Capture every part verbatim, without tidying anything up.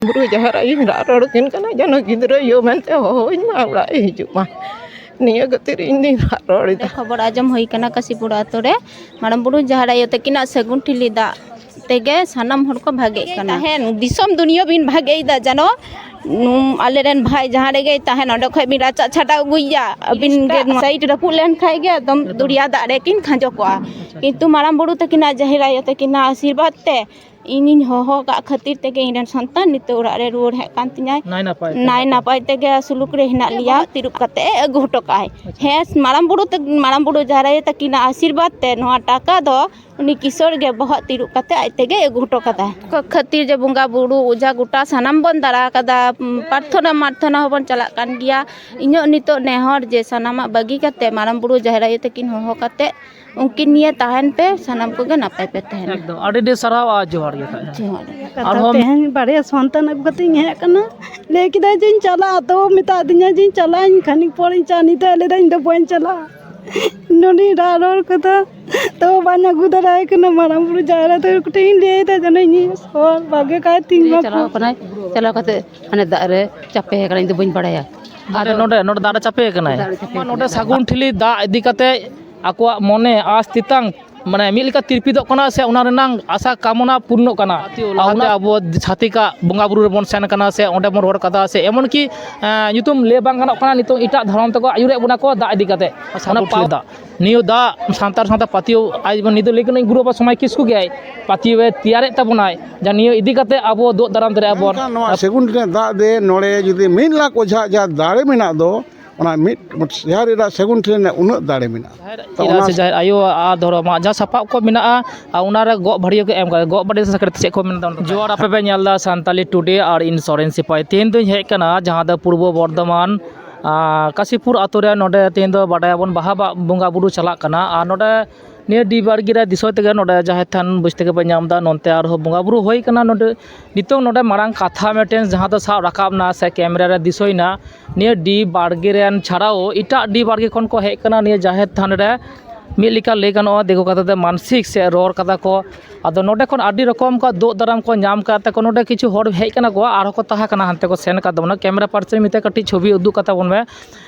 ᱵᱩᱨᱩ ᱡᱟᱦᱮᱨ ᱟᱭᱳᱧ ᱨᱟᱜ ᱨᱚᱲ ᱠᱤᱱ ᱠᱟᱱᱟ, ᱡᱮᱱᱚ ᱜᱤᱫᱽᱨᱟᱹ ᱭᱳ ᱢᱮᱱᱛᱮ ᱦᱚᱦᱚᱣᱟᱹᱧ ᱢᱟ, ᱚᱲᱟᱜ ᱮ ᱦᱤᱡᱩᱜ ᱢᱟ᱾ ᱱᱤᱭᱟᱹ ᱠᱷᱟᱹᱛᱤᱨ ᱤᱧ ᱫᱩᱧ ᱨᱟᱜ ᱨᱚᱲ ᱮᱫᱟ᱾ ᱠᱷᱚᱵᱚᱨ ᱟᱸᱡᱚᱢ ᱦᱩᱭ ᱠᱟᱱᱟ, ᱠᱟᱥᱤᱯᱩᱨ ᱟᱛᱳ ᱨᱮ ᱢᱟᱨᱟᱝ ᱵᱩᱨᱩ ᱡᱟᱦᱮᱨ ᱟᱭᱳ ᱛᱟᱹᱠᱤᱱᱟᱜ ᱥᱟᱹᱜᱩᱱ ᱴᱷᱤᱞᱤ ᱫᱟᱜ ᱛᱮᱜᱮ ᱥᱟᱱᱟᱢ ᱦᱚᱲ ᱠᱚ ᱵᱷᱟᱜᱮᱜ ᱠᱟᱱᱟ᱾ ᱛᱟᱦᱮᱱ ᱫᱤᱥᱚᱢ ᱫᱩᱱᱤᱭᱟᱹ ᱵᱤᱱ ᱵᱷᱟᱜᱮᱭᱮᱫᱟ, ᱡᱮᱱᱚ ᱱᱩᱢ-, ᱟᱞᱮᱨᱮᱱ ᱵᱷᱟᱭ ᱡᱟᱦᱟᱸ ᱨᱮᱜᱮᱭ ᱛᱟᱦᱮᱱ, ᱚᱸᱰᱮ ᱠᱷᱚᱡ ᱵᱤᱱ ᱨᱟᱪᱟᱜ ᱪᱷᱟᱰᱟᱣ ᱟᱹᱜᱩᱭᱮᱭᱟ, ᱟᱹᱵᱤᱱ ᱜᱮ ᱱᱚᱣᱟ ᱥᱟᱭᱤᱰ ᱨᱟᱹᱯᱩᱫ ᱞᱮᱱ ᱠᱷᱟᱡ ᱜᱮ ᱮᱠᱫᱚᱢ ᱫᱚᱨᱭᱟ ᱫᱟᱜ ᱨᱮᱠᱤᱱ ᱠᱷᱟᱸᱡᱚ ᱠᱚᱜᱼᱟ᱾ ᱠᱤᱱᱛᱩ ᱢᱟᱨᱟᱝ ᱵᱩᱨᱩ ᱛᱟᱹᱠᱤᱱᱟᱜ, ᱡᱟᱦᱮᱨ ᱟᱭᱳ ᱛᱟᱹᱠᱤᱱᱟᱜ ᱟᱥᱤᱨᱵᱟᱫᱽ ᱛᱮ ᱤᱧᱤᱧ ᱦᱚᱦᱚ ᱠᱟᱜ ᱠᱷᱟᱹᱛᱤᱨ ᱛᱮᱜᱮ ᱤᱧ ᱨᱮᱱ ᱥᱚᱱᱛᱟᱱ ᱱᱤᱛᱚᱜ ᱚᱲᱟᱜ ᱨᱮ ᱨᱩᱣᱟᱹᱲ ᱦᱮᱡ ᱠᱟᱱ ᱛᱤᱧᱟᱭ᱾ ᱱᱟᱭ ᱱᱟᱯᱟᱭ ᱛᱮ᱾ ᱱᱟᱭ ᱱᱟᱯᱟᱭ ᱛᱮᱜᱮ ᱥᱩᱞᱩᱠ ᱨᱮ ᱦᱮᱱᱟᱜ ᱞᱮᱭᱟ᱾ ᱛᱤᱨᱩᱵ ᱠᱟᱛᱮ ᱮ ᱟᱹᱜᱩ ᱦᱚᱴᱚ ᱠᱟᱜᱼᱟᱭ᱾ ᱟᱪᱪᱷᱟ᱾ ᱦᱮᱸ, ᱢᱟᱨᱟᱝ ᱵᱩᱨᱩ ᱛᱟᱹᱠ-, ᱢᱟᱨᱟᱝ ᱵᱩᱨᱩ ᱡᱟᱦᱮᱨ ᱟᱭᱳ ᱛᱟᱹᱠᱤᱱᱟᱜ ᱟᱥᱤᱨᱵᱟᱫᱽ ᱛᱮ ᱱᱚᱣᱟ ᱴᱟᱠᱟ ᱫᱚ ᱩᱱᱤ ᱠᱤᱥᱚᱲ ᱜᱮ ᱵᱚᱦᱚᱜ ᱛᱤᱨᱩᱵ ᱠᱟᱛᱮ ᱟᱡ ᱛᱮᱜᱮ ᱟᱹᱜᱩ ᱦᱚᱴᱚ ᱠᱟᱫᱟ᱾ ᱠᱚ ᱠᱷᱟᱹᱛᱤᱨ ᱡᱮ ᱵᱚᱸᱜᱟ ᱵᱩᱨᱩ, ᱚᱡᱷᱟ ᱜᱚᱴᱟ ᱥᱟᱱᱟᱢ ᱵᱚᱱ ᱫᱟᱬᱟ ᱠᱟᱫᱟ, ᱯᱨᱟᱨᱛᱷᱚᱱᱟ ᱢᱟᱨᱛᱷᱚᱱᱟ ᱦᱚᱸᱵᱚᱱ ᱪᱟᱞᱟᱜ ᱠᱟᱱ ᱜᱮᱭᱟ᱾ ᱤᱧᱟᱹᱜ ᱱᱤᱛᱚᱜ ᱱᱮᱦᱚᱨ ᱡᱮ ᱥᱟᱱᱟᱢᱟᱜ ᱵᱟᱹᱜᱤ ᱠᱟᱛᱮ ᱢᱟᱨᱟᱝ ᱵᱩᱨᱩ ᱡᱟᱦᱮᱨ ᱟᱭᱳ ᱛᱟᱹᱠᱤᱱ ᱦᱚᱦᱚ ᱠᱟᱛᱮ ᱩᱱᱠᱤᱱ ᱱᱤᱭᱮ ᱛᱟᱦᱮᱱ ᱯᱮ, ᱥᱟᱱᱟᱢ ᱠᱚᱜᱮ ᱱᱟᱯᱟᱭ ᱯᱮ ᱛᱟᱦᱮᱱᱟ᱾ ᱮᱠᱫᱚᱢ, ᱟᱹᱰᱤ ᱟᱹᱰᱤ ᱥᱟᱨᱦᱟᱣ ᱟᱨ ᱡᱚᱦᱟᱨ ᱜᱮ ᱠᱷᱟᱡ᱾ ᱡᱚᱦᱟᱨ᱾ ᱠᱟᱛᱷᱟ ᱟᱨᱦᱚᱸ ᱛᱮᱦᱮᱧ ᱵᱟᱨᱭᱟ ᱥᱚᱱᱛᱟᱱ ᱟᱹᱜᱩ ᱠᱟᱛᱮ ᱤᱧ ᱦᱮᱡ ᱟᱠᱟᱱᱟ᱾ ᱞᱟᱹᱭ ᱠᱮᱫᱟᱭ ᱡᱮᱧ ᱪᱟᱞᱟᱜᱼᱟ, ᱛᱚ ᱢᱮᱛᱟ ᱫᱤᱧᱟ ᱡᱮᱧ ᱪᱟᱞᱟᱜᱼᱟ, ᱤᱧ ᱠᱷᱟᱹᱱᱤᱠ ᱯᱚᱨᱮᱧ ᱪᱟᱞᱟᱜᱼᱟ᱾ ᱱᱤᱛᱚᱜ ᱞᱟᱹᱭ ᱫᱟᱭ ᱤᱧ ᱫᱚ ᱵᱟᱹᱧ ᱪᱟᱞᱟᱜᱼᱟ᱾ ᱱᱚᱰᱮᱧ ᱨᱟᱜ ᱨᱚᱲ ᱠᱮᱫᱟ, ᱛᱚ ᱵᱟᱹᱧ ᱟᱹᱜᱩ ᱫᱟᱲᱮᱭᱟᱭ ᱠᱟᱱᱟ᱾ ᱢᱟᱨᱟᱝ ᱵᱩᱨᱩ ᱡᱟᱦᱮᱨ ᱟᱭᱳ ᱛᱟᱠᱚ ᱴᱷᱮᱱ ᱤᱧ ᱞᱟᱹᱭ ᱮᱫᱟ ᱡᱮᱱᱚ ᱤᱧ ᱥᱚᱦᱚᱨ ᱵᱷᱟᱜᱮ ᱠᱟᱭ ᱛᱤᱧ ᱢᱟ᱾ ᱪᱟᱞᱟᱣ ᱠᱟᱱᱟᱭ, ᱪᱟᱞᱟᱣ ᱠᱟᱛᱮ ᱦᱟᱱᱮ ᱫᱟᱜ ᱨᱮ ᱪᱟᱯᱮ ᱟᱠᱟᱱᱟᱭ, ᱤᱧ ᱫᱚ ᱵᱟᱹᱧ ᱵᱟᱲᱟᱭᱟ᱾ ᱟᱨ ᱱᱚᱰᱮ, ᱱᱚᱰᱮ ᱫᱟᱜ ᱨᱮ ᱪᱟᱯᱮ ᱟᱠᱟᱱᱟᱭ᱾ ᱫᱟᱜ ᱨᱮ ᱪᱟᱯᱮ ᱟᱠᱟᱱᱟᱭ᱾ ᱱᱚᱰᱮ ᱥᱟᱹᱜᱩᱱ ᱴᱷᱤᱞᱤ ᱫᱟᱜ ᱤᱫᱤ ᱠᱟᱛᱮ ᱟᱠᱚᱣᱟᱜ ᱢᱚᱱᱮ ᱟᱥ ᱛᱮᱛᱟᱝ, ᱢᱟᱱᱮ, ᱢᱤᱫ ᱞᱮᱠᱟ ᱛᱤᱨᱯᱤᱫᱚᱜ ᱠᱟᱱᱟ ᱥᱮ ᱚᱱᱟ ᱨᱮᱱᱟᱝ ᱟᱥᱟ ᱠᱟᱢᱚᱱᱟ ᱯᱩᱨᱱᱚᱜ ᱠᱟᱱᱟ᱾ ᱟᱨ ᱚᱱᱟ ᱟᱵᱚ ᱪᱷᱟᱹᱛᱤᱠᱟᱜ ᱵᱚᱸᱜᱟ ᱵᱩᱨᱩ ᱨᱮᱵᱚᱱ ᱥᱮᱱ ᱠᱟᱱᱟ ᱥᱮ ᱚᱸᱰᱮ ᱵᱚᱱ ᱨᱚᱲ ᱠᱟᱫᱟ ᱥᱮ ᱮᱢᱚᱱ ᱠᱤ, ᱮᱸ, ᱧᱩᱛᱩᱢ ᱞᱟᱹᱭ ᱵᱟᱝ ᱜᱟᱱᱚᱜ ᱠᱟᱱᱟ, ᱱᱤᱛᱚᱝ ᱮᱴᱟᱜ ᱫᱷᱚᱨᱚᱢ ᱛᱮᱠᱚ ᱟᱹᱭᱩᱨᱮᱫ ᱵᱚᱱᱟ ᱠᱚ ᱫᱟᱜ ᱤᱫᱤ ᱠᱟᱛᱮ᱾ ᱚᱱᱟ ᱯᱟᱣ-, ᱫᱟᱜ, ᱱᱤᱭᱟᱹ ᱫᱟᱜ ᱥᱟᱱᱛᱟᱲ ᱥᱟᱶᱛᱟ ᱯᱟᱹᱛᱭᱟᱹᱣ, ᱟᱡ ᱱᱤᱭᱟᱹ ᱫᱚ ᱞᱟᱹᱭ ᱠᱟᱹᱱᱟᱹᱧ ᱜᱩᱨᱩ ᱵᱟᱵᱟ ᱥᱚᱢᱟᱭ ᱠᱤᱥᱠᱩ ᱜᱮ ᱯᱟᱹᱛᱭᱟᱹᱣ ᱮ ᱛᱮᱭᱟᱨᱮᱫ ᱛᱟᱵᱚᱱᱟᱭ, ᱡᱟ ᱱᱤᱭᱟᱹ ᱤᱫᱤ ᱠᱟᱛᱮ ᱟᱵᱚ ᱫᱩᱜ ᱫᱟᱨᱟᱢ ᱫᱟᱲᱮᱭᱟᱜᱼᱟ ᱵᱚᱱ᱾ ᱢᱮᱱᱠᱷᱟᱱ ᱱᱚᱣᱟ ᱥᱮᱜᱩᱱ ᱴᱷᱤᱞᱤ ᱨᱮᱱᱟᱜ ᱫᱟᱜ ᱫᱮ ᱱᱚᱰᱮ ᱡᱩᱫᱤ ᱢᱤᱫ ᱞᱟᱠᱷ ᱚᱡᱷᱟ ᱡᱟᱦᱟᱸ ᱫᱟᱲᱮ ᱢᱮᱱᱟᱜ ᱫᱚ, ᱚᱱᱟ ᱢᱤᱫ ᱡᱟᱦᱮᱨ ᱮᱨᱟ ᱥᱮᱜᱩᱱ ᱴᱷᱤᱞᱤ ᱨᱮᱱᱟᱜ ᱩᱱᱟᱹᱜ ᱫᱟᱲᱮ ᱢᱮᱱᱟᱜᱼᱟ᱾ ᱛᱚ ᱮᱨᱟ ᱚᱱᱟ ᱥᱮ ᱡᱟᱦᱮᱨ ᱟᱭᱳ ᱟᱨ ᱫᱷᱚᱨᱚᱢᱟᱜ ᱡᱟᱦᱟᱸ ᱥᱟᱯᱟᱵ ᱠᱚ ᱢᱮᱱᱟᱜᱼᱟ, ᱟᱨ ᱚᱱᱟᱨᱮ ᱜᱚᱜ ᱵᱷᱟᱹᱲᱤᱭᱟᱹ ᱠᱚ ᱮᱢ ᱠᱟᱫᱟ᱾ ᱜᱚᱜ ᱵᱷᱟᱹᱲᱤᱭᱟᱹ ᱥᱟᱠᱨᱟᱛ ᱪᱮᱫ ᱠᱚ ᱢᱮᱱᱫᱟ ᱚᱱᱟ ᱫᱚ? ᱡᱚᱦᱟᱨ, ᱟᱯᱮ ᱯᱮ ᱧᱮᱞ ᱮᱫᱟ ᱥᱟᱱᱛᱟᱞᱤ ᱴᱩᱰᱮ ᱟᱨ ᱤᱧ ᱥᱚᱨᱮᱱ ᱥᱤᱯᱟᱹᱭ᱾ ᱛᱮᱦᱮᱧ ᱫᱚᱧ ᱦᱮᱡ ᱟᱠᱟᱱᱟ ᱡᱟᱦᱟᱸ ᱫᱚ ᱯᱩᱨᱵᱚ ᱵᱚᱨᱫᱷᱚᱢᱟᱱ, ᱟᱨ ᱠᱟᱥᱤᱯᱩᱨ ᱟᱛᱳ ᱨᱮ᱾ ᱱᱚᱰᱮ ᱛᱮᱦᱮᱧ ᱫᱚ ᱵᱟᱰᱟᱭᱟᱵᱚᱱ ᱵᱟᱦᱟ ᱵᱟ-, ᱵᱚᱸᱜᱟ ᱵᱩᱨᱩ ᱪᱟᱞᱟᱜ ᱠᱟᱱᱟ, ᱟᱨ ᱱᱚᱰᱮ ᱱᱤᱭᱟᱹ ᱰᱤ ᱵᱟᱲᱜᱮ ᱨᱮ ᱫᱤᱥᱟᱹᱭ ᱛᱮᱜᱮ ᱱᱚᱰᱮ ᱡᱟᱦᱮᱨ ᱛᱷᱟᱱ ᱵᱩᱡᱽ ᱛᱮᱜᱮ ᱯᱮ ᱧᱟᱢ ᱮᱫᱟ᱾ ᱱᱚᱱᱛᱮ ᱟᱨᱦᱚᱸ ᱵᱚᱸᱜᱟ ᱵᱩᱨᱩ ᱦᱩᱭ ᱠᱟᱱᱟ᱾ ᱱᱚᱰᱮ ᱱᱤᱛᱚᱝ ᱱᱚᱰᱮ ᱢᱟᱨᱟᱝ ᱠᱟᱛᱷᱟ ᱢᱤᱫᱴᱮᱱ ᱡᱟᱦᱟᱸ ᱫᱚ ᱥᱟᱵ ᱨᱟᱠᱟᱵ ᱮᱱᱟ ᱥᱮ ᱠᱮᱢᱮᱨᱟ ᱨᱮ ᱫᱤᱥᱟᱹᱭᱮᱱᱟ, ᱱᱤᱭᱟᱹ ᱰᱤ ᱵᱟᱲᱜᱮ ᱨᱮᱱ ᱪᱷᱟᱲᱟᱣ ᱮᱴᱟᱜ ᱰᱤ ᱵᱟᱲᱜᱮ ᱠᱷᱚᱱ ᱠᱚ ᱦᱮᱡ ᱠᱟᱱᱟ ᱱᱤᱭᱟᱹ ᱡᱟᱦᱮᱨ ᱛᱷᱟᱱ ᱨᱮ᱾ ᱢᱤᱫ ᱞᱮᱠᱟ ᱞᱟᱹᱭ ᱜᱟᱱᱚᱜᱼᱟ, ᱫᱤᱠᱩ ᱠᱟᱛᱷᱟ ᱛᱮ ᱢᱟᱱᱥᱤᱠ ᱥᱮ ᱨᱚᱲ ᱠᱟᱫᱟ ᱠᱚ᱾ ᱟᱫᱚ ᱱᱚᱰᱮ ᱠᱷᱚᱱ ᱟᱹᱰᱤ ᱨᱚᱠᱚᱢ ᱠᱚ ᱫᱳᱜ ᱫᱟᱨᱟᱢ ᱠᱚ ᱧᱟᱢ ᱠᱟᱜ ᱛᱮᱠᱚ, ᱱᱚᱰᱮ ᱠᱤᱪᱷᱩ ᱦᱚᱲ ᱦᱮᱡ ᱠᱟᱱᱟ ᱠᱚ, ᱟᱨᱦᱚᱸ ᱠᱚ ᱛᱟᱦᱮᱸ ᱠᱟᱱᱟ, ᱦᱟᱱᱛᱮ ᱠᱚ ᱥᱮᱱ ᱠᱟᱫ ᱛᱟᱵᱚᱱᱟ᱾ ᱠᱮᱢᱮᱨᱟ ᱯᱟᱨᱥᱚᱱ ᱢᱤᱫᱴᱮᱱ ᱠᱟᱹᱴᱤᱡ ᱪᱷᱚᱵᱤ ᱩᱫᱩᱜ ᱠᱟᱛᱟ ᱵᱚᱱ ᱢᱮ᱾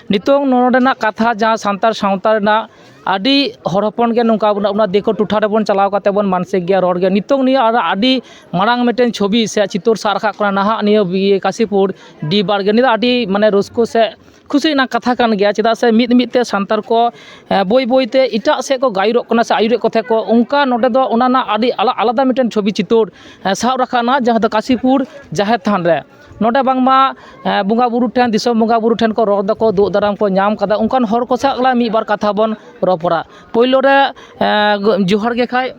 ᱱᱤᱛᱚᱝ ᱱᱚᱰᱮᱱᱟᱜ ᱠᱟᱛᱷᱟ, ᱡᱟᱦᱟᱸ ᱥᱟᱱᱛᱟᱲ ᱥᱟᱶᱛᱟ ᱨᱮᱱᱟᱜ ᱟᱹᱰᱤ ᱦᱚᱲ ᱦᱚᱯᱚᱱ ᱜᱮ ᱱᱚᱝᱠᱟ ᱵᱚᱱ, ᱚᱱᱟ ᱫᱤᱠᱩ ᱴᱚᱴᱷᱟ ᱨᱮᱵᱚᱱ ᱪᱟᱞᱟᱣ ᱠᱟᱛᱮ ᱵᱚᱱ ᱢᱟᱱᱥᱤᱠ ᱜᱮᱭᱟ, ᱨᱚᱲ ᱜᱮᱭᱟ᱾ ᱱᱤᱛᱚᱝ ᱱᱤᱭᱟᱹ ᱟᱨ ᱟᱹᱰᱤ ᱢᱟᱲᱟᱝ ᱢᱤᱫᱴᱮᱱ ᱪᱷᱚᱵᱤ ᱥᱮ ᱪᱤᱛᱟᱹᱨ ᱥᱟᱵ ᱨᱟᱠᱟᱵ ᱠᱟᱱᱟ ᱱᱟᱦᱟᱜ ᱱᱤᱭᱟᱹ ᱤᱭᱟᱹ ᱠᱟᱥᱤᱯᱩᱨ ᱰᱤ ᱵᱟᱨ ᱜᱮ᱾ ᱱᱤᱭᱟᱹ ᱫᱚ ᱟᱹᱰᱤ ᱢᱟᱱᱮ ᱨᱟᱹᱥᱠᱟᱹ ᱥᱮ ᱠᱷᱩᱥᱤ ᱨᱮᱱᱟᱜ ᱠᱟᱛᱷᱟ ᱠᱟᱱ ᱜᱮᱭᱟ, ᱪᱮᱫᱟᱜ ᱥᱮ ᱢᱤᱫ ᱢᱤᱫ ᱛᱮ ᱥᱟᱱᱛᱟᱲ ᱠᱚ, ᱮ, ᱵᱟᱹᱭ ᱵᱟᱹᱭ ᱛᱮ ᱮᱴᱟᱜ ᱥᱮᱫ ᱠᱚ ᱜᱟᱭᱩᱨᱚᱜ ᱠᱟᱱᱟ ᱥᱮ ᱟᱹᱭᱩᱨᱮᱫ ᱠᱚ ᱛᱟᱦᱮᱸ ᱠᱚ, ᱚᱱᱠᱟ ᱱᱚᱰᱮ ᱫᱚ ᱚᱱᱟ ᱨᱮᱱᱟᱜ ᱟᱹᱰᱤ ᱟᱞᱟ-, ᱟᱞᱟᱫᱟ ᱢᱤᱫᱴᱮᱱ ᱪᱷᱚᱵᱤ ᱪᱤᱛᱟᱹᱨ, ᱮ, ᱥᱟᱵ ᱨᱟᱠᱟᱵ ᱮᱱᱟ, ᱡᱟᱦᱟᱸ ᱫᱚ ᱠᱟᱥᱤᱯᱩᱨ ᱡᱟᱦᱮᱨ ᱛᱷᱟᱱ ᱨᱮ᱾ ᱱᱚᱰᱮ ᱵᱟᱝᱢᱟ, ᱮ, ᱵᱚᱸᱜᱟ ᱵᱩᱨᱩ ᱴᱷᱮᱱ, ᱫᱤᱥᱚᱢ ᱵᱚᱸᱜᱟ ᱵᱩᱨᱩ ᱴᱷᱮᱱ ᱠᱚ ᱨᱚᱲ ᱫᱟᱠᱚ, ᱫᱳᱜ ᱫᱟᱨᱟᱢ ᱠᱚ ᱧᱟᱢ ᱠᱟᱫᱟ, ᱚᱱᱠᱟᱱ ᱦᱚᱲ ᱠᱚ ᱥᱟᱶ ᱢᱤᱫ ᱵᱟᱨ ᱠᱟᱛᱷᱟ ᱵᱚᱱ ᱨᱚᱯᱚᱲᱟ᱾ ᱯᱳᱭᱞᱳ ᱨᱮ, ᱮ, ᱡᱚᱦᱟᱨ ᱜᱮ ᱠᱷᱟᱡ᱾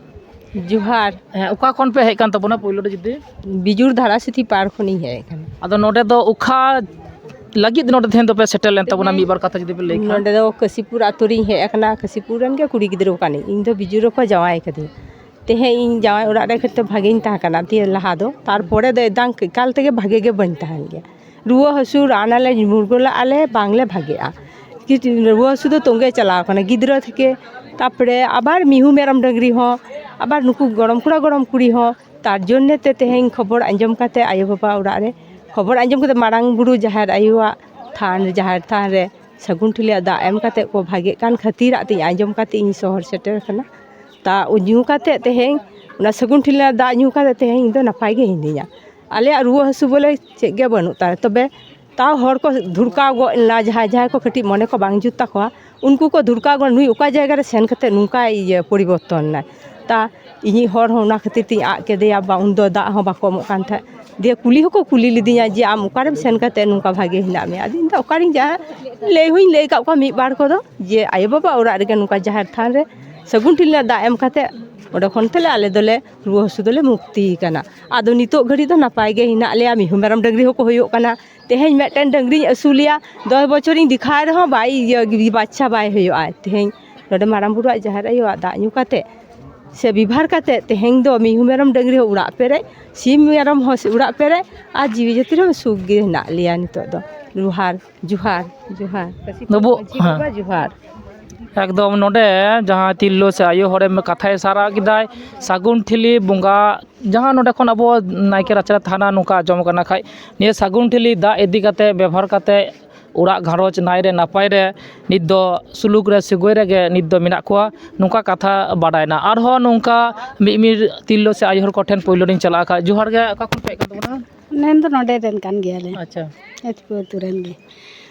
ᱡᱚᱦᱟᱨ᱾ ᱦᱮᱸ, ᱚᱠᱟ ᱠᱷᱚᱱ ᱯᱮ ᱦᱮᱡ ᱠᱟᱱ ᱛᱟᱵᱚᱱᱟ ᱯᱳᱭᱞᱳ ᱨᱮ ᱡᱩᱫᱤ? ᱵᱤᱡᱩᱲ ᱫᱷᱟᱨᱟᱥᱤᱛᱷᱤ ᱯᱟᱲ ᱠᱷᱚᱱᱤᱧ ᱦᱮᱡ ᱟᱠᱟᱱᱟ᱾ ᱟᱫᱚ ᱱᱚᱰᱮ ᱫᱚ ᱚᱠᱟ ᱞᱟᱹᱜᱤᱫ ᱱᱚᱰᱮ ᱛᱮᱦᱮᱧ ᱫᱚᱯᱮ ᱥᱮᱴᱮᱨ ᱞᱮᱱ ᱛᱟᱵᱚᱱᱟ, ᱢᱤᱫ ᱵᱟᱨ ᱠᱟᱛᱷᱟ ᱡᱩᱫᱤ ᱯᱮ ᱞᱟᱹᱭ ᱠᱷᱟᱱ? ᱱᱚᱰᱮ ᱫᱚ ᱠᱟᱹᱥᱤᱯᱩᱨ ᱟᱛᱳ ᱨᱤᱧ ᱦᱮᱡ ᱟᱠᱟᱱᱟ᱾ ᱠᱟᱹᱥᱤᱯᱩᱨ ᱨᱮᱱ ᱜᱮ ᱠᱩᱲᱤ ᱜᱤᱫᱽᱨᱟᱹ ᱠᱟᱹᱱᱟᱹᱧ᱾ ᱤᱧ ᱫᱚ ᱵᱤᱡᱩᱲ ᱨᱮᱠᱚ ᱡᱟᱶᱟᱭ ᱠᱟᱹᱫᱤᱧ᱾ ᱛᱮᱦᱮᱧ ᱤᱧ ᱡᱟᱶᱟᱭ ᱚᱲᱟᱜ ᱨᱮ ᱠᱟᱹᱴᱤᱡ ᱵᱷᱟᱜᱮᱧ ᱛᱟᱦᱮᱸ ᱠᱟᱱᱟ, ᱫᱤᱭᱮ ᱞᱟᱦᱟ ᱫᱚ᱾ ᱛᱟᱨᱯᱚᱨᱮ ᱫᱚ ᱮᱠᱫᱚᱢ ᱮᱠᱟᱞ ᱛᱮᱜᱮ ᱵᱷᱟᱜᱮ ᱜᱮ ᱵᱟᱹᱧ ᱛᱟᱦᱮᱱ ᱜᱮᱭᱟ᱾ ᱨᱩᱣᱟᱹ ᱦᱟᱹᱥᱩ, ᱨᱟᱱ ᱟᱞᱮ, ᱢᱩᱨᱜᱟᱹᱞᱟᱜ ᱟᱞᱮ, ᱵᱟᱝᱞᱮ ᱵᱷᱟᱜᱮᱜᱼᱟ᱾ ᱠᱤ ᱨᱩᱣᱟᱹ ᱦᱟᱹᱥᱩ ᱫᱚ ᱛᱚᱸᱜᱮ ᱪᱟᱞᱟᱣ ᱠᱟᱱᱟ, ᱜᱤᱫᱽᱨᱟᱹ ᱛᱷᱮᱠᱮ, ᱛᱟᱨᱯᱚᱨᱮ ᱟᱵᱟᱨ ᱢᱤᱦᱩ ᱢᱮᱨᱚᱢ ᱰᱟᱹᱝᱨᱤ ᱦᱚᱸ, ᱟᱵᱟᱨ ᱱᱩᱠᱩ ᱜᱚᱲᱚᱢ ᱠᱚᱲᱟ ᱜᱚᱲᱚᱢ ᱠᱩᱲᱤ ᱦᱚᱸ᱾ ᱛᱟᱨ ᱡᱚᱱᱱᱮ ᱛᱮ ᱛᱮᱦᱮᱧ ᱠᱷᱚᱵᱚᱨ ᱟᱸᱡᱚᱢ ᱠᱟᱛᱮ, ᱟᱭᱳ ᱵᱟᱵᱟ ᱚᱲᱟᱜ ᱨᱮ ᱠᱷᱚᱵᱚᱨ ᱟᱸᱡᱚᱢ ᱠᱟᱛᱮ, ᱢᱟᱨᱟᱝ ᱵᱩᱨᱩ ᱡᱟᱦᱮᱨ ᱟᱭᱳᱣᱟᱜ ᱛᱷᱟᱱ, ᱡᱟᱦᱮᱨ ᱛᱷᱟᱱ ᱨᱮ ᱥᱟᱹᱜᱩᱱ ᱴᱷᱤᱞᱤᱭᱟᱜ ᱫᱟᱜ ᱮᱢ ᱠᱟᱛᱮ ᱠᱚ ᱵᱷᱟᱜᱮᱜ ᱠᱟᱱ ᱠᱷᱟᱹᱛᱤᱨᱟᱜ ᱛᱮ ᱟᱸᱡᱚᱢ ᱠᱟᱛᱮ ᱤᱧ ᱥᱚᱦᱚᱨ ᱥᱮᱴᱮᱨ ᱠᱟᱱᱟ᱾ ᱫᱟᱜ ᱧᱩ ᱠᱟᱛᱮ ᱛᱮᱦᱮᱧ, ᱚᱱᱟ ᱥᱟᱹᱜᱩᱱ ᱴᱷᱤᱞᱤᱭᱟᱜ ᱫᱟᱜ ᱧᱩ ᱠᱟᱛᱮ ᱛᱮᱦᱮᱧ ᱤᱧ ᱫᱚ ᱱᱟᱯᱟᱭ ᱜᱮ ᱦᱤᱱᱟᱹᱧᱟ᱾ ᱟᱞᱮᱭᱟᱜ ᱨᱩᱣᱟᱹ ᱦᱟᱹᱥᱩ ᱵᱚᱞᱮ ᱪᱮᱫ ᱜᱮ ᱵᱟᱹᱱᱩᱜ ᱛᱟᱞᱮ, ᱛᱚᱵᱮ ᱛᱟᱣ ᱦᱚᱲ ᱠᱚ ᱫᱷᱩᱨᱠᱟᱣ ᱜᱚᱫ ᱮᱱᱟ, ᱡᱟᱦᱟᱸᱭ ᱡᱟᱦᱟᱸᱭ ᱠᱚ ᱠᱟᱹᱴᱤᱡ ᱢᱚᱱᱮ ᱠᱚ ᱵᱟᱝ ᱡᱩᱛ ᱛᱟᱠᱚᱣᱟ, ᱩᱱᱠᱩ ᱠᱚ ᱫᱷᱩᱨᱠᱟᱣ ᱜᱚᱫ, "ᱱᱩᱭ ᱚᱠᱟ ᱡᱟᱭᱜᱟ ᱨᱮ ᱥᱮᱱ ᱠᱟᱛᱮ ᱱᱚᱝᱠᱟᱭ ᱤᱭᱟᱹ ᱯᱚᱨᱤᱵᱚᱨᱛᱚᱱ ᱮᱱᱟᱭ?" ᱛᱟ ᱤᱧᱤᱡ ᱦᱚᱲ ᱦᱚᱸ ᱚᱱᱟ ᱠᱷᱟᱹᱛᱤᱨ ᱛᱤᱧ ᱟᱫ ᱠᱮᱫᱮᱭᱟ, ᱵᱟ ᱩᱱᱫᱚ ᱫᱟᱜ ᱦᱚᱸ ᱵᱟᱠᱚ ᱮᱢᱚᱜ ᱠᱟᱱ ᱛᱟᱦᱮᱸᱫ᱾ ᱫᱤᱭᱮ ᱠᱩᱞᱤ ᱦᱚᱸᱠᱚ ᱠᱩᱞᱤ ᱞᱤᱫᱤᱧᱟ ᱡᱮ, "ᱟᱢ ᱚᱠᱟᱨᱮᱢ ᱥᱮᱱ ᱠᱟᱛᱮ ᱱᱚᱝᱠᱟ ᱵᱷᱟᱜᱮ ᱦᱮᱱᱟᱜ ᱢᱮᱭᱟ?" ᱟᱫᱚ ᱤᱧ ᱫᱚ ᱚᱠᱟᱨᱤᱧ ᱪᱟᱞᱟᱜᱼᱟ, ᱞᱟᱹᱭ ᱦᱚᱸᱧ ᱞᱟᱹᱭ ᱟᱠᱟᱫ ᱠᱚᱣᱟ ᱢᱤᱫ ᱵᱟᱨ ᱠᱚᱫᱚ ᱡᱮ ᱟᱭᱳ ᱵᱟᱵᱟ ᱚᱲᱟᱜ ᱨᱮᱜᱮ ᱱᱚᱝᱠᱟ ᱡᱟᱦᱮᱨ ᱛᱷᱟᱱ ᱨᱮ ᱥᱟᱹᱜᱩᱱ ᱴᱷᱤᱞᱤ ᱨᱮᱱᱟᱜ ᱫᱟᱜ ᱮᱢ ᱠᱟᱛᱮ ᱚᱸᱰᱮ ᱠᱷᱚᱱ ᱛᱟᱦᱞᱮ ᱟᱞᱮ ᱫᱚᱞᱮ ᱨᱩᱣᱟᱹ ᱦᱟᱹᱥᱩ ᱫᱚᱞᱮ ᱢᱩᱠᱛᱤ ᱟᱠᱟᱱᱟ᱾ ᱟᱫᱚ ᱱᱤᱛᱚᱜ ᱜᱷᱟᱹᱲᱤᱡ ᱫᱚ ᱱᱟᱯᱟᱭ ᱜᱮ ᱦᱮᱱᱟᱜ ᱞᱮᱭᱟ, ᱢᱤᱦᱩ ᱢᱮᱨᱚᱢ ᱰᱟᱹᱝᱨᱤ ᱦᱚᱸᱠᱚ ᱦᱩᱭᱩᱜ ᱠᱟᱱᱟ᱾ ᱛᱮᱦᱮᱧ ᱢᱤᱫᱴᱮᱱ ᱰᱟᱹᱝᱨᱤᱧ ᱟᱹᱥᱩᱞᱮᱭᱟ, ᱫᱚᱥ ᱵᱚᱪᱷᱚᱨᱤᱧ ᱫᱮᱠᱷᱟᱣ ᱨᱮᱦᱚᱸ ᱵᱟᱭ ᱤᱭᱟᱹ, ᱵᱟᱪᱪᱷᱟ ᱵᱟᱭ ᱦᱩᱭᱩᱜᱼᱟ᱾ ᱛᱮᱦᱮᱧ ᱱᱚᱰᱮ ᱢᱟᱨᱟᱝ ᱵᱩᱨᱩᱣᱟᱜ ᱡᱟᱦᱮᱨ ᱟᱭᱳᱣᱟᱜ ᱫᱟᱜ ᱧᱩ ᱠᱟᱛᱮ ᱥᱮ ᱵᱮᱵᱷᱟᱨ ᱠᱟᱛᱮ ᱛᱮᱦᱮᱧ ᱫᱚ ᱢᱤᱦᱩ ᱢᱮᱨᱚᱢ ᱰᱟᱹᱝᱨᱤ ᱦᱚᱸ ᱚᱲᱟᱜ ᱯᱮᱨᱮᱡ, ᱥᱤᱢ ᱢᱮᱨᱚᱢ ᱦᱚᱸ ᱚᱲᱟᱜ ᱯᱮᱨᱮᱡ, ᱟᱨ ᱡᱤᱣᱤ ᱡᱟᱹᱛᱤ ᱨᱮᱦᱚᱸ ᱥᱩᱠ ᱜᱮ ᱦᱮᱱᱟᱜ ᱞᱮᱭᱟ ᱱᱤᱛᱚᱜ ᱫᱚ᱾ ᱡᱚᱦᱟᱨ, ᱡᱚᱦᱟᱨ, ᱡᱚᱦᱟᱨ᱾ ᱠᱟᱹᱥᱤ ᱵᱟᱹᱵᱩ, ᱢᱟᱹᱡᱷᱤ ᱦᱮᱸ᱾ ᱵᱟᱵᱟ, ᱡᱚᱦᱟᱨ᱾ ᱮᱠᱫᱚᱢ ᱱᱚᱰᱮ ᱡᱟᱦᱟᱸ ᱛᱤᱨᱞᱟᱹ ᱥᱮ ᱟᱭᱳ ᱦᱚᱲᱮ ᱠᱟᱛᱷᱟᱭ ᱥᱟᱨᱟ ᱠᱮᱫᱟᱭ, ᱥᱟᱹᱜᱩᱱ ᱴᱷᱤᱞᱤ ᱵᱚᱸᱜᱟ, ᱡᱟᱦᱟᱸ ᱱᱚᱰᱮ ᱠᱷᱚᱱ ᱟᱵᱚ ᱱᱟᱭᱠᱮ ᱨᱟᱪᱟ ᱨᱮ ᱛᱟᱦᱮᱱᱟ, ᱱᱚᱝᱠᱟ ᱟᱸᱡᱚᱢ ᱠᱟᱱᱟ ᱠᱷᱟᱡ, ᱱᱤᱭᱟᱹ ᱥᱟᱹᱜᱩᱱ ᱴᱷᱤᱞᱤ ᱫᱟᱜ ᱤᱫᱤ ᱠᱟᱛᱮ, ᱵᱮᱵᱚᱦᱟᱨ ᱠᱟᱛᱮ ᱚᱲᱟᱜ ᱜᱷᱟᱨᱚᱸᱡᱽ ᱱᱟᱭ ᱨᱮ ᱱᱟᱯᱟᱭ ᱨᱮ ᱱᱤᱛ ᱫᱚ ᱥᱩᱞᱩᱠ ᱨᱮ ᱥᱟᱹᱜᱟᱹᱭ ᱨᱮᱜᱮ ᱱᱤᱛ ᱫᱚ ᱢᱮᱱᱟᱜ ᱠᱚᱣᱟ, ᱱᱚᱝᱠᱟ ᱠᱟᱛᱷᱟ ᱵᱟᱰᱟᱭᱱᱟ᱾ ᱟᱨᱦᱚᱸ ᱱᱚᱝᱠᱟ ᱢᱤᱫ ᱢᱤᱫ ᱛᱤᱨᱞᱟᱹ ᱥᱮ ᱟᱭᱳ ᱦᱚᱲ ᱠᱚᱴᱷᱮᱱ ᱯᱳᱭᱞᱳ ᱨᱤᱧ ᱪᱟᱞᱟᱜᱼᱟ ᱠᱷᱟᱡ᱾ ᱡᱚᱦᱟᱨ ᱜᱮ, ᱚᱠᱟ ᱠᱷᱚᱱ ᱯᱮ ᱦᱮᱡ ᱠᱟᱱ ᱛᱟᱵᱚᱱᱟ? ᱟᱞᱮ ᱫᱚ ᱱᱚᱰᱮ ᱨᱮᱱ ᱠᱟᱱ ᱜᱮᱭᱟᱞᱮ᱾ ᱟᱪᱪᱷᱟ᱾ ᱮᱪᱯᱩᱨ ᱟᱹᱛᱩ ᱨᱮᱱ ᱜᱮ᱾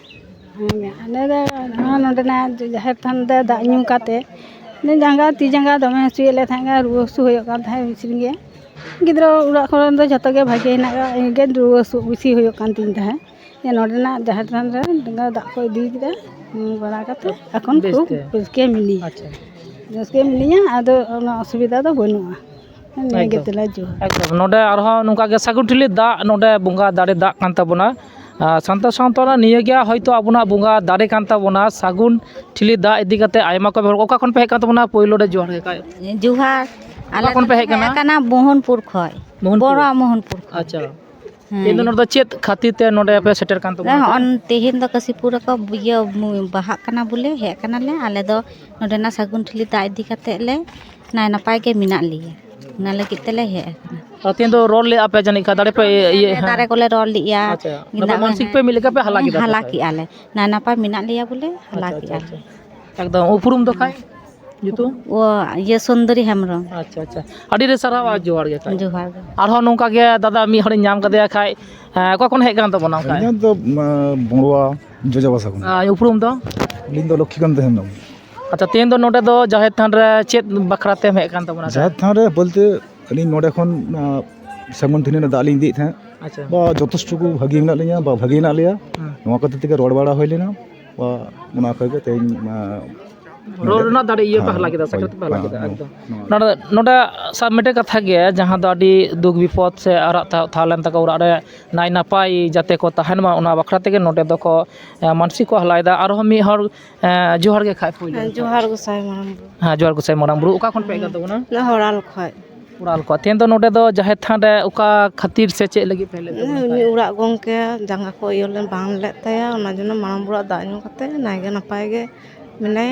ᱦᱮᱸ, ᱟᱞᱮ ᱫᱚ ᱱᱚᱣᱟ ᱱᱚᱰᱮᱱᱟᱜ ᱡᱟᱦᱮᱨ ᱛᱷᱟᱱ ᱨᱮ ᱫᱟᱜ ᱧᱩ ᱠᱟᱛᱮ ᱡᱟᱸᱜᱟ, ᱛᱤ ᱡᱟᱸᱜᱟ ᱫᱚᱢᱮ ᱦᱟᱹᱥᱩᱭᱮᱫ ᱞᱮ ᱛᱟᱦᱮᱸᱫ, ᱨᱩᱣᱟᱹ ᱦᱟᱹᱥᱩ ᱦᱩᱭᱩᱜ ᱠᱟᱱ ᱛᱟᱦᱮᱸᱫ ᱵᱮᱥᱤ ᱜᱮ᱾ ᱜᱤᱫᱽᱨᱟᱹ ᱚᱲᱟᱜ ᱠᱚᱨᱮᱱ ᱫᱚ ᱡᱷᱚᱛᱚ ᱜᱮ ᱵᱷᱟᱜᱮ ᱦᱮᱱᱟᱜ ᱠᱚᱣᱟ, ᱤᱧ ᱜᱮ ᱨᱩᱣᱟᱹ ᱦᱟᱹᱥᱩ ᱵᱮᱥᱤ ᱦᱩᱭᱩᱜ ᱠᱟᱱ ᱛᱤᱧ ᱛᱟᱦᱮᱸᱫ᱾ ᱡᱮ ᱱᱚᱰᱮᱱᱟᱜ ᱡᱟᱦᱮᱨ ᱛᱷᱟᱱ ᱨᱮ ᱫᱟᱜ ᱠᱚ ᱤᱫᱤ ᱠᱮᱫᱟ, ᱧᱩ ᱵᱟᱲᱟ ᱠᱟᱛᱮ ᱮᱠᱷᱚᱱ ᱵᱮᱥ ᱠᱷᱩᱵ ᱛᱮ᱾ ᱨᱟᱹᱥᱠᱟᱹ ᱢᱤᱱᱟᱹᱧᱟ᱾ ᱟᱪᱪᱷᱟ᱾ ᱨᱟᱹᱥᱠᱟᱹ ᱢᱤᱱᱟᱹᱧᱟ, ᱟᱫᱚ ᱚᱱᱟ ᱚᱥᱩᱵᱤᱫᱷᱟ ᱫᱚ ᱵᱟᱹᱱᱩᱜᱼᱟ᱾ ᱱᱤᱭᱟᱹ ᱜᱮ ᱮᱠᱫᱚᱢ᱾ ᱛᱮᱞᱟ ᱡᱚᱦᱟᱨ᱾ ᱮᱠᱫᱚᱢ᱾ ᱱᱚᱰᱮ ᱟᱨᱦᱚᱸ ᱱᱚᱝᱠᱟ ᱜᱮ ᱥᱟᱹᱜᱩᱱ ᱴᱷᱤᱞᱤ ᱫᱟᱜ ᱱᱚᱰᱮ ᱵᱚᱸᱜᱟ ᱫᱟᱲᱮ ᱫᱟᱜ ᱠᱟᱱ ᱛᱟᱵᱚᱱᱟ᱾ ᱟᱨ ᱥᱟᱱᱛᱟᱲ ᱥᱟᱶᱛᱟ ᱨᱮᱱᱟᱜ ᱱᱤᱭᱟᱹ ᱜᱮ ᱦᱚᱭᱛᱳ ᱟᱵᱚᱱᱟᱜ ᱵᱚᱸᱜᱟ ᱫᱟᱲᱮ ᱠᱟᱱ ᱛᱟᱵᱚᱱᱟ, ᱥᱟᱹᱜᱩᱱ ᱴᱷᱤᱞᱤ ᱫᱟᱜ ᱤᱫᱤ ᱠᱟᱛᱮ ᱟᱭᱢᱟ ᱠᱚ ᱵᱮᱵᱚᱦᱟᱨ᱾ ᱚᱠᱟ ᱠᱷᱚᱱ ᱯᱮ ᱦᱮᱡ ᱠᱟᱱ ᱛᱟᱵᱚᱱᱟ? ᱯᱳᱭᱞᱳ ᱨᱮ ᱡᱚᱦᱟᱨ ᱜᱮ᱾ ᱡᱚᱦᱟᱨ᱾ ᱚᱠᱟ ᱟᱞᱮ ᱠᱷᱚᱱ ᱯᱮ ᱫᱚᱞᱮ ᱦᱮᱡ ᱠᱟᱱᱟ? ᱦᱮᱡ ᱠᱟᱱᱟ ᱢᱳᱦᱚᱱᱯᱩᱨ ᱠᱷᱚᱡ᱾ ᱢᱳᱦᱚᱱᱯᱩᱨ? ᱵᱚᱲᱟ ᱢᱳᱦᱚᱱᱯᱩᱨ ᱠᱷᱚᱡ᱾ ᱟᱪᱪᱷᱟ᱾ ᱦᱮᱸ᱾ ᱛᱮᱦᱮᱧ ᱫᱚ ᱱᱚᱰᱮ ᱫᱚ ᱪᱮᱫ ᱠᱷᱟᱹᱛᱤᱨ ᱛᱮ ᱱᱚᱰᱮ ᱯᱮ ᱥᱮᱴᱮᱨ ᱠᱟᱱ ᱛᱟᱵᱚᱱᱟ? ᱦᱚᱸᱜᱼᱚᱭ ᱛᱮᱦᱮᱧ ᱫᱚ ᱠᱟᱹᱥᱤᱯᱩᱨ ᱨᱮᱠᱚ ᱤᱭᱟᱹ ᱵᱟᱦᱟᱜ ᱠᱟᱱᱟ ᱵᱚᱞᱮ, ᱦᱮᱡ ᱠᱟᱱᱟᱞᱮ᱾ ᱟᱞᱮ ᱫᱚ ᱱᱚᱰᱮᱱᱟᱜ ᱥᱟᱹᱜᱩᱱ ᱴᱷᱤᱞᱤ ᱫᱟᱜ ᱤᱫᱤ ᱠᱟᱛᱮᱫ ᱞᱮ ᱱᱟᱭ ᱱᱟᱯᱟᱭ ᱜᱮ ᱢᱮᱱᱟᱜ ᱞᱮᱭᱟ, ᱚᱱᱟ ᱞᱟᱹᱜᱤᱫ ᱛᱮᱞᱮ ᱦᱮᱡ ᱟᱠᱟᱱᱟ᱾ ᱟᱨ ᱛᱮᱦᱮᱧ ᱫᱚ ᱨᱚᱲ ᱞᱮᱫᱼᱟ ᱯᱮ ᱡᱟᱹᱱᱤᱡ ᱠᱷᱟᱱ, ᱫᱟᱨᱮ ᱯᱮ ᱤᱭᱟᱹ, ᱦᱮᱸ᱾ ᱫᱟᱨᱮ ᱠᱚᱞᱮ ᱨᱚᱲ ᱞᱮᱫᱼᱟ᱾ ᱟᱪᱪᱷᱟ, ᱜᱮᱸᱫᱟᱜ ᱢᱟᱱᱥᱤᱠ ᱯᱮ ᱢᱤᱫ ᱞᱮᱠᱟ ᱯᱮ ᱦᱟᱞᱟ ᱠᱮᱫᱟ ᱯᱮ ᱦᱟᱞᱟ ᱛᱟᱦᱚᱞᱮ? ᱠᱮᱫᱼᱟ ᱞᱮ, ᱱᱟᱭ ᱱᱟᱯᱟᱭ ᱢᱮᱱᱟᱜ ᱞᱮᱭᱟ ᱵᱚᱞᱮ ᱦᱟᱞᱟ ᱟᱪᱪᱷᱟ, ᱠᱮᱫᱼᱟ ᱟᱪᱪᱷᱟ, ᱞᱮ᱾ ᱟᱪᱪᱷᱟ᱾ ᱮᱠᱫᱚᱢ᱾ ᱩᱯᱨᱩᱢ ᱫᱚ ᱠᱷᱟᱡ? ᱧᱩᱛᱩᱢ? ᱚ, ᱤᱭᱟᱹ, ᱥᱩᱱᱫᱚᱨᱤ ᱦᱮᱢᱵᱨᱚᱢ᱾ ᱟᱪᱪᱷᱟ, ᱟᱪᱪᱷᱟ᱾ ᱟᱹᱰᱤ ᱟᱹᱰᱤ ᱥᱟᱨᱦᱟᱣ ᱟᱨ ᱡᱚᱦᱟᱨ ᱜᱮ ᱠᱷᱟᱡ᱾ ᱡᱚᱦᱟᱨ ᱜᱮ᱾ ᱟᱨᱦᱚᱸ ᱱᱚᱝᱠᱟ ᱜᱮ ᱫᱟᱫᱟ ᱢᱤᱫ ᱦᱚᱲᱤᱧ ᱧᱟᱢ ᱠᱟᱫᱮᱭᱟ ᱠᱷᱟᱡ, ᱮᱸ, ᱚᱠᱟ ᱠᱷᱚᱱ ᱦᱮᱡ ᱠᱟᱱ ᱛᱟᱵᱚᱱᱟ ᱠᱷᱟᱡ? ᱤᱧᱟᱹᱜ ᱫᱚ, ᱟᱸ, ᱵᱚᱲᱩᱣᱟ ᱡᱚᱡᱚ ᱵᱟᱥᱟ ᱠᱟᱱᱟ᱾ ᱟᱨ ᱩᱯᱨᱩᱢ ᱫᱚ? ᱟᱹᱞᱤᱧ ᱫᱚ ᱞᱚᱠᱠᱷᱤᱠᱟᱱᱛ ᱦᱮᱢᱵᱨᱚᱢ᱾ ᱟᱪᱪᱷᱟ, ᱛᱮᱦᱮᱧ ᱫᱚ ᱱᱚᱰᱮ ᱫᱚ ᱡᱟᱦᱮᱨ ᱛᱷᱟᱱ ᱨᱮ ᱪᱮᱫ ᱵᱟᱠᱷᱨᱟ ᱛᱮᱢ ᱦᱮᱡ ᱠᱟᱱ ᱛᱟᱵᱚᱱᱟ ᱠᱷᱟᱡ? ᱡᱟᱦᱮᱨ ᱛᱷᱟᱱ ᱨᱮ ᱵᱚᱞᱛᱮ ᱟᱹᱞᱤᱧ ᱱᱚᱰᱮ ᱠᱷᱚᱱ, ᱟᱸ, ᱥᱟᱹᱜᱩᱱ ᱴᱷᱤᱞᱤ ᱨᱮᱱᱟᱜ ᱫᱟᱜ ᱞᱤᱧ ᱤᱫᱤᱭᱮᱫ ᱛᱟᱦᱮᱸᱫ᱾ ᱟᱪᱪᱷᱟ᱾ ᱵᱟ ᱡᱚᱛᱷᱮᱥᱴᱚ ᱠᱚ ᱵᱷᱟᱹᱜᱤ ᱢᱮᱱᱟᱜ ᱞᱤᱧᱟ, ᱵᱟ ᱵᱷᱟᱹᱜᱤ ᱦᱮᱱᱟᱜ ᱞᱮᱭᱟ᱾ ᱦᱮᱸ᱾ ᱱᱚᱣᱟ ᱠᱷᱟᱹᱛᱤᱨ ᱛᱮᱜᱮ ᱨᱚᱲ ᱵᱟᱲᱟ ᱦᱩᱭ ᱞᱮᱱᱟ᱾ ᱵᱟ ᱚᱱᱟ ᱠᱷᱚᱡ ᱜᱮ ᱛᱮᱦᱮᱧ, ᱟᱸ, ᱨᱚᱲ ᱱᱚᱰᱮ ᱨᱮᱱᱟᱜ ᱫᱟᱲᱮ ᱤᱭᱟᱹ ᱯᱮ ᱦᱮᱸ, ᱦᱟᱞᱟ ᱠᱮᱫᱟ, ᱦᱳᱭ, ᱥᱟᱹᱠᱷᱭᱟᱹᱛ ᱯᱮ ᱦᱟᱞᱟ ᱦᱮᱸ, ᱠᱮᱫᱟ, ᱦᱮᱸ, ᱮᱠᱫᱚᱢ᱾ ᱱᱚᱣᱟ ᱱᱚᱰᱮ, ᱱᱚᱰᱮ ᱥᱟᱵ ᱢᱤᱫᱴᱮᱡ ᱠᱟᱛᱷᱟ ᱜᱮ, ᱡᱟᱦᱟᱸ ᱫᱚ ᱟᱹᱰᱤ ᱫᱩᱠ ᱵᱤᱯᱚᱫ ᱥᱮ ᱟᱨᱟᱜ ᱛᱟᱦᱮᱸ, ᱛᱟᱦᱮᱸ ᱞᱮᱱ ᱛᱟᱠᱚ ᱚᱲᱟᱜ ᱨᱮ ᱱᱟᱭ ᱱᱟᱯᱟᱭ ᱡᱟᱛᱮ ᱠᱚ ᱛᱟᱦᱮᱱ ᱢᱟ, ᱚᱱᱟ ᱵᱟᱠᱷᱨᱟ ᱛᱮᱜᱮ ᱱᱚᱰᱮ ᱫᱚᱠᱚ, ᱮ, ᱢᱟᱱᱥᱤᱠ ᱠᱚ ᱦᱟᱞᱟᱭᱮᱫᱟ᱾ ᱟᱨᱦᱚᱸ ᱢᱤᱫ ᱦᱚᱲ, ᱮ, ᱡᱚᱦᱟᱨ ᱜᱮ ᱠᱷᱟᱡ ᱯᱳᱭᱞᱳ ᱦᱮᱸ, ᱨᱮ᱾ ᱡᱚᱦᱟᱨ ᱜᱚᱸᱥᱟᱭ ᱢᱟᱨᱟᱝ ᱵᱩᱨᱩ᱾ ᱦᱮᱸ, ᱡᱚᱦᱟᱨ ᱜᱚᱸᱥᱟᱭ ᱢᱟᱨᱟᱝ ᱵᱩᱨᱩ᱾ ᱚᱠᱟ ᱠᱷᱚᱱ ᱯᱮ ᱦᱮᱡ ᱠᱟᱱ ᱛᱟᱵᱚᱱᱟ? ᱱᱚᱜᱼᱚᱭ ᱦᱚᱲᱟᱞ ᱠᱷᱚᱡ᱾ ᱦᱚᱲᱟᱞ ᱠᱷᱚᱡ᱾ ᱛᱮᱦᱮᱧ ᱫᱚ ᱱᱚᱰᱮ ᱫᱚ ᱡᱟᱦᱮᱨ ᱛᱷᱟᱱ ᱨᱮ ᱚᱠᱟ ᱠᱷᱟᱹᱛᱤᱨ ᱥᱮ ᱪᱮᱫ ᱞᱟᱹᱜᱤᱫ ᱯᱮ ᱦᱮᱡ ᱞᱮᱱ ᱛᱟᱵᱚᱱᱟ ᱩᱱᱤ ᱠᱷᱟᱡ? ᱚᱲᱟᱜ ᱜᱚᱢᱠᱮ ᱡᱟᱸᱜᱟ ᱠᱚ ᱤᱭᱟᱹ ᱞᱮᱱ ᱵᱟᱝ ᱞᱮᱫ ᱛᱟᱭᱟ, ᱚᱱᱟ ᱡᱚᱱᱱᱚ ᱢᱟᱨᱟᱝ ᱵᱩᱨᱩᱣᱟᱜ ᱫᱟᱜ ᱧᱩ ᱠᱟᱛᱮ ᱱᱟᱭᱜᱮ ᱱᱟᱯᱟᱭ ᱜᱮ ᱢᱟᱱᱮ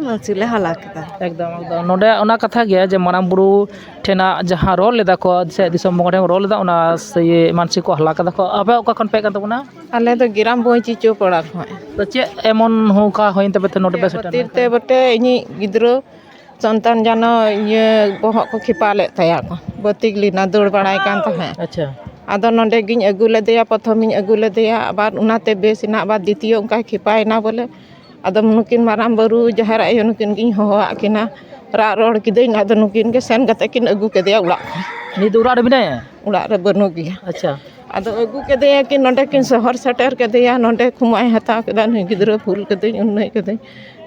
ᱢᱟᱹᱱᱥᱤ ᱞᱮ ᱦᱟᱞᱟ ᱠᱮᱫᱟ᱾ ᱮᱠᱫᱚᱢ ᱮᱠᱫᱚᱢ᱾ ᱱᱚᱰᱮ ᱚᱱᱟ ᱠᱟᱛᱷᱟ ᱜᱮ ᱡᱮ ᱢᱟᱨᱟᱝ ᱵᱩᱨᱩ ᱴᱷᱮᱱᱟᱜ ᱡᱟᱦᱟᱸ ᱨᱚᱲ ᱞᱮᱫᱟ ᱠᱚ, ᱥᱮ ᱫᱤᱥᱚᱢ ᱵᱚᱸᱜᱟ ᱴᱷᱮᱱ ᱨᱚᱲ ᱞᱮᱫᱟ, ᱚᱱᱟ ᱥᱮ ᱢᱟᱹᱱᱥᱤ ᱠᱚ ᱦᱟᱞᱟ ᱠᱮᱫᱟ ᱠᱚ᱾ ᱟᱯᱮ ᱚᱠᱟ ᱠᱷᱚᱱ ᱯᱮ ᱦᱮᱡ ᱠᱟᱱ ᱛᱟᱵᱚᱱᱟ? ᱟᱞᱮ ᱫᱚ ᱜᱤᱨᱟᱢ ᱵᱚᱸᱭᱪᱤ ᱪᱳᱯᱟᱲᱟ ᱠᱷᱚᱱ᱾ ᱛᱚ ᱪᱮᱫ ᱮᱢᱚᱱ ᱱᱚᱝᱠᱟ ᱦᱩᱭᱮᱱ ᱛᱟᱯᱮ ᱛᱮ ᱱᱚᱰᱮ ᱯᱮ ᱥᱮᱴᱮᱨ ᱠᱷᱟᱹᱛᱤᱨ ᱮᱱᱟ? ᱛᱮ ᱵᱚᱴᱮ ᱤᱧᱤᱡ ᱜᱤᱫᱽᱨᱟᱹ ᱥᱚᱱᱛᱟᱱ ᱡᱟᱱᱚ ᱤᱭᱟᱹ ᱵᱚᱦᱚᱜ ᱠᱚ ᱠᱷᱮᱯᱟ ᱞᱮᱫ ᱛᱟᱭᱟ ᱠᱚ, ᱵᱟᱹᱛᱤᱠ ᱞᱮᱱᱟ, ᱫᱟᱹᱲ ᱵᱟᱲᱟᱭ ᱠᱟᱱ ᱛᱟᱦᱮᱸᱫ᱾ ᱟᱪᱪᱷᱟ᱾ ᱟᱫᱚ ᱱᱚᱰᱮ ᱜᱤᱧ ᱟᱹᱜᱩ ᱞᱮᱫᱮᱭᱟ, ᱯᱨᱚᱛᱷᱚᱢᱤᱧ ᱟᱹᱜᱩ ᱞᱮᱫᱮᱭᱟ, ᱟᱵᱟᱨ ᱚᱱᱟᱛᱮ ᱵᱮᱥ ᱮᱱᱟ, ᱟᱵᱟᱨ ᱫᱤᱛᱤᱭᱚ ᱚᱱᱠᱟᱭ ᱠᱷᱮᱯᱟᱭᱮᱱᱟ ᱵᱚᱞᱮ᱾ ᱟᱫᱚ ᱱᱩᱠᱤᱱ ᱢᱟᱨᱟᱝ ᱵᱟᱹᱨᱩ, ᱡᱟᱦᱮᱨ ᱟᱭᱳ, ᱱᱩᱠᱤᱱ ᱜᱤᱧ ᱦᱚᱦᱚᱣᱟᱫ ᱠᱤᱱᱟ, ᱨᱟᱜ ᱨᱚᱲ ᱠᱤᱫᱟᱹᱧ᱾ ᱟᱫᱚ ᱱᱩᱠᱤᱱ ᱜᱮ ᱥᱮᱱ ᱠᱟᱛᱮ ᱠᱤᱱ ᱟᱹᱜᱩ ᱠᱮᱫᱮᱭᱟ ᱚᱲᱟᱜ ᱠᱷᱚᱱ᱾ ᱱᱤᱛ ᱫᱚ ᱚᱲᱟᱜ ᱨᱮ ᱢᱮᱱᱟᱭᱟ? ᱚᱲᱟᱜ ᱨᱮ ᱵᱟᱹᱱᱩᱜ ᱜᱮᱭᱟ᱾ ᱟᱪᱪᱷᱟ᱾ ᱟᱫᱚ ᱟᱹᱜᱩ ᱠᱮᱫᱮᱭᱟ ᱠᱤᱱ, ᱱᱚᱰᱮ ᱠᱤᱱ ᱥᱚᱦᱚᱨ ᱥᱮᱴᱮᱨ ᱠᱮᱫᱮᱭᱟ, ᱱᱚᱰᱮ ᱠᱷᱩᱢᱟᱭ ᱦᱟᱛᱟᱣ ᱠᱮᱫᱟ, ᱱᱩᱭ ᱜᱤᱫᱽᱨᱟᱹ ᱵᱷᱩᱞ ᱠᱮᱫᱟᱹᱧ, ᱩᱱᱟᱹᱭ ᱠᱮᱫᱟᱹᱧ᱾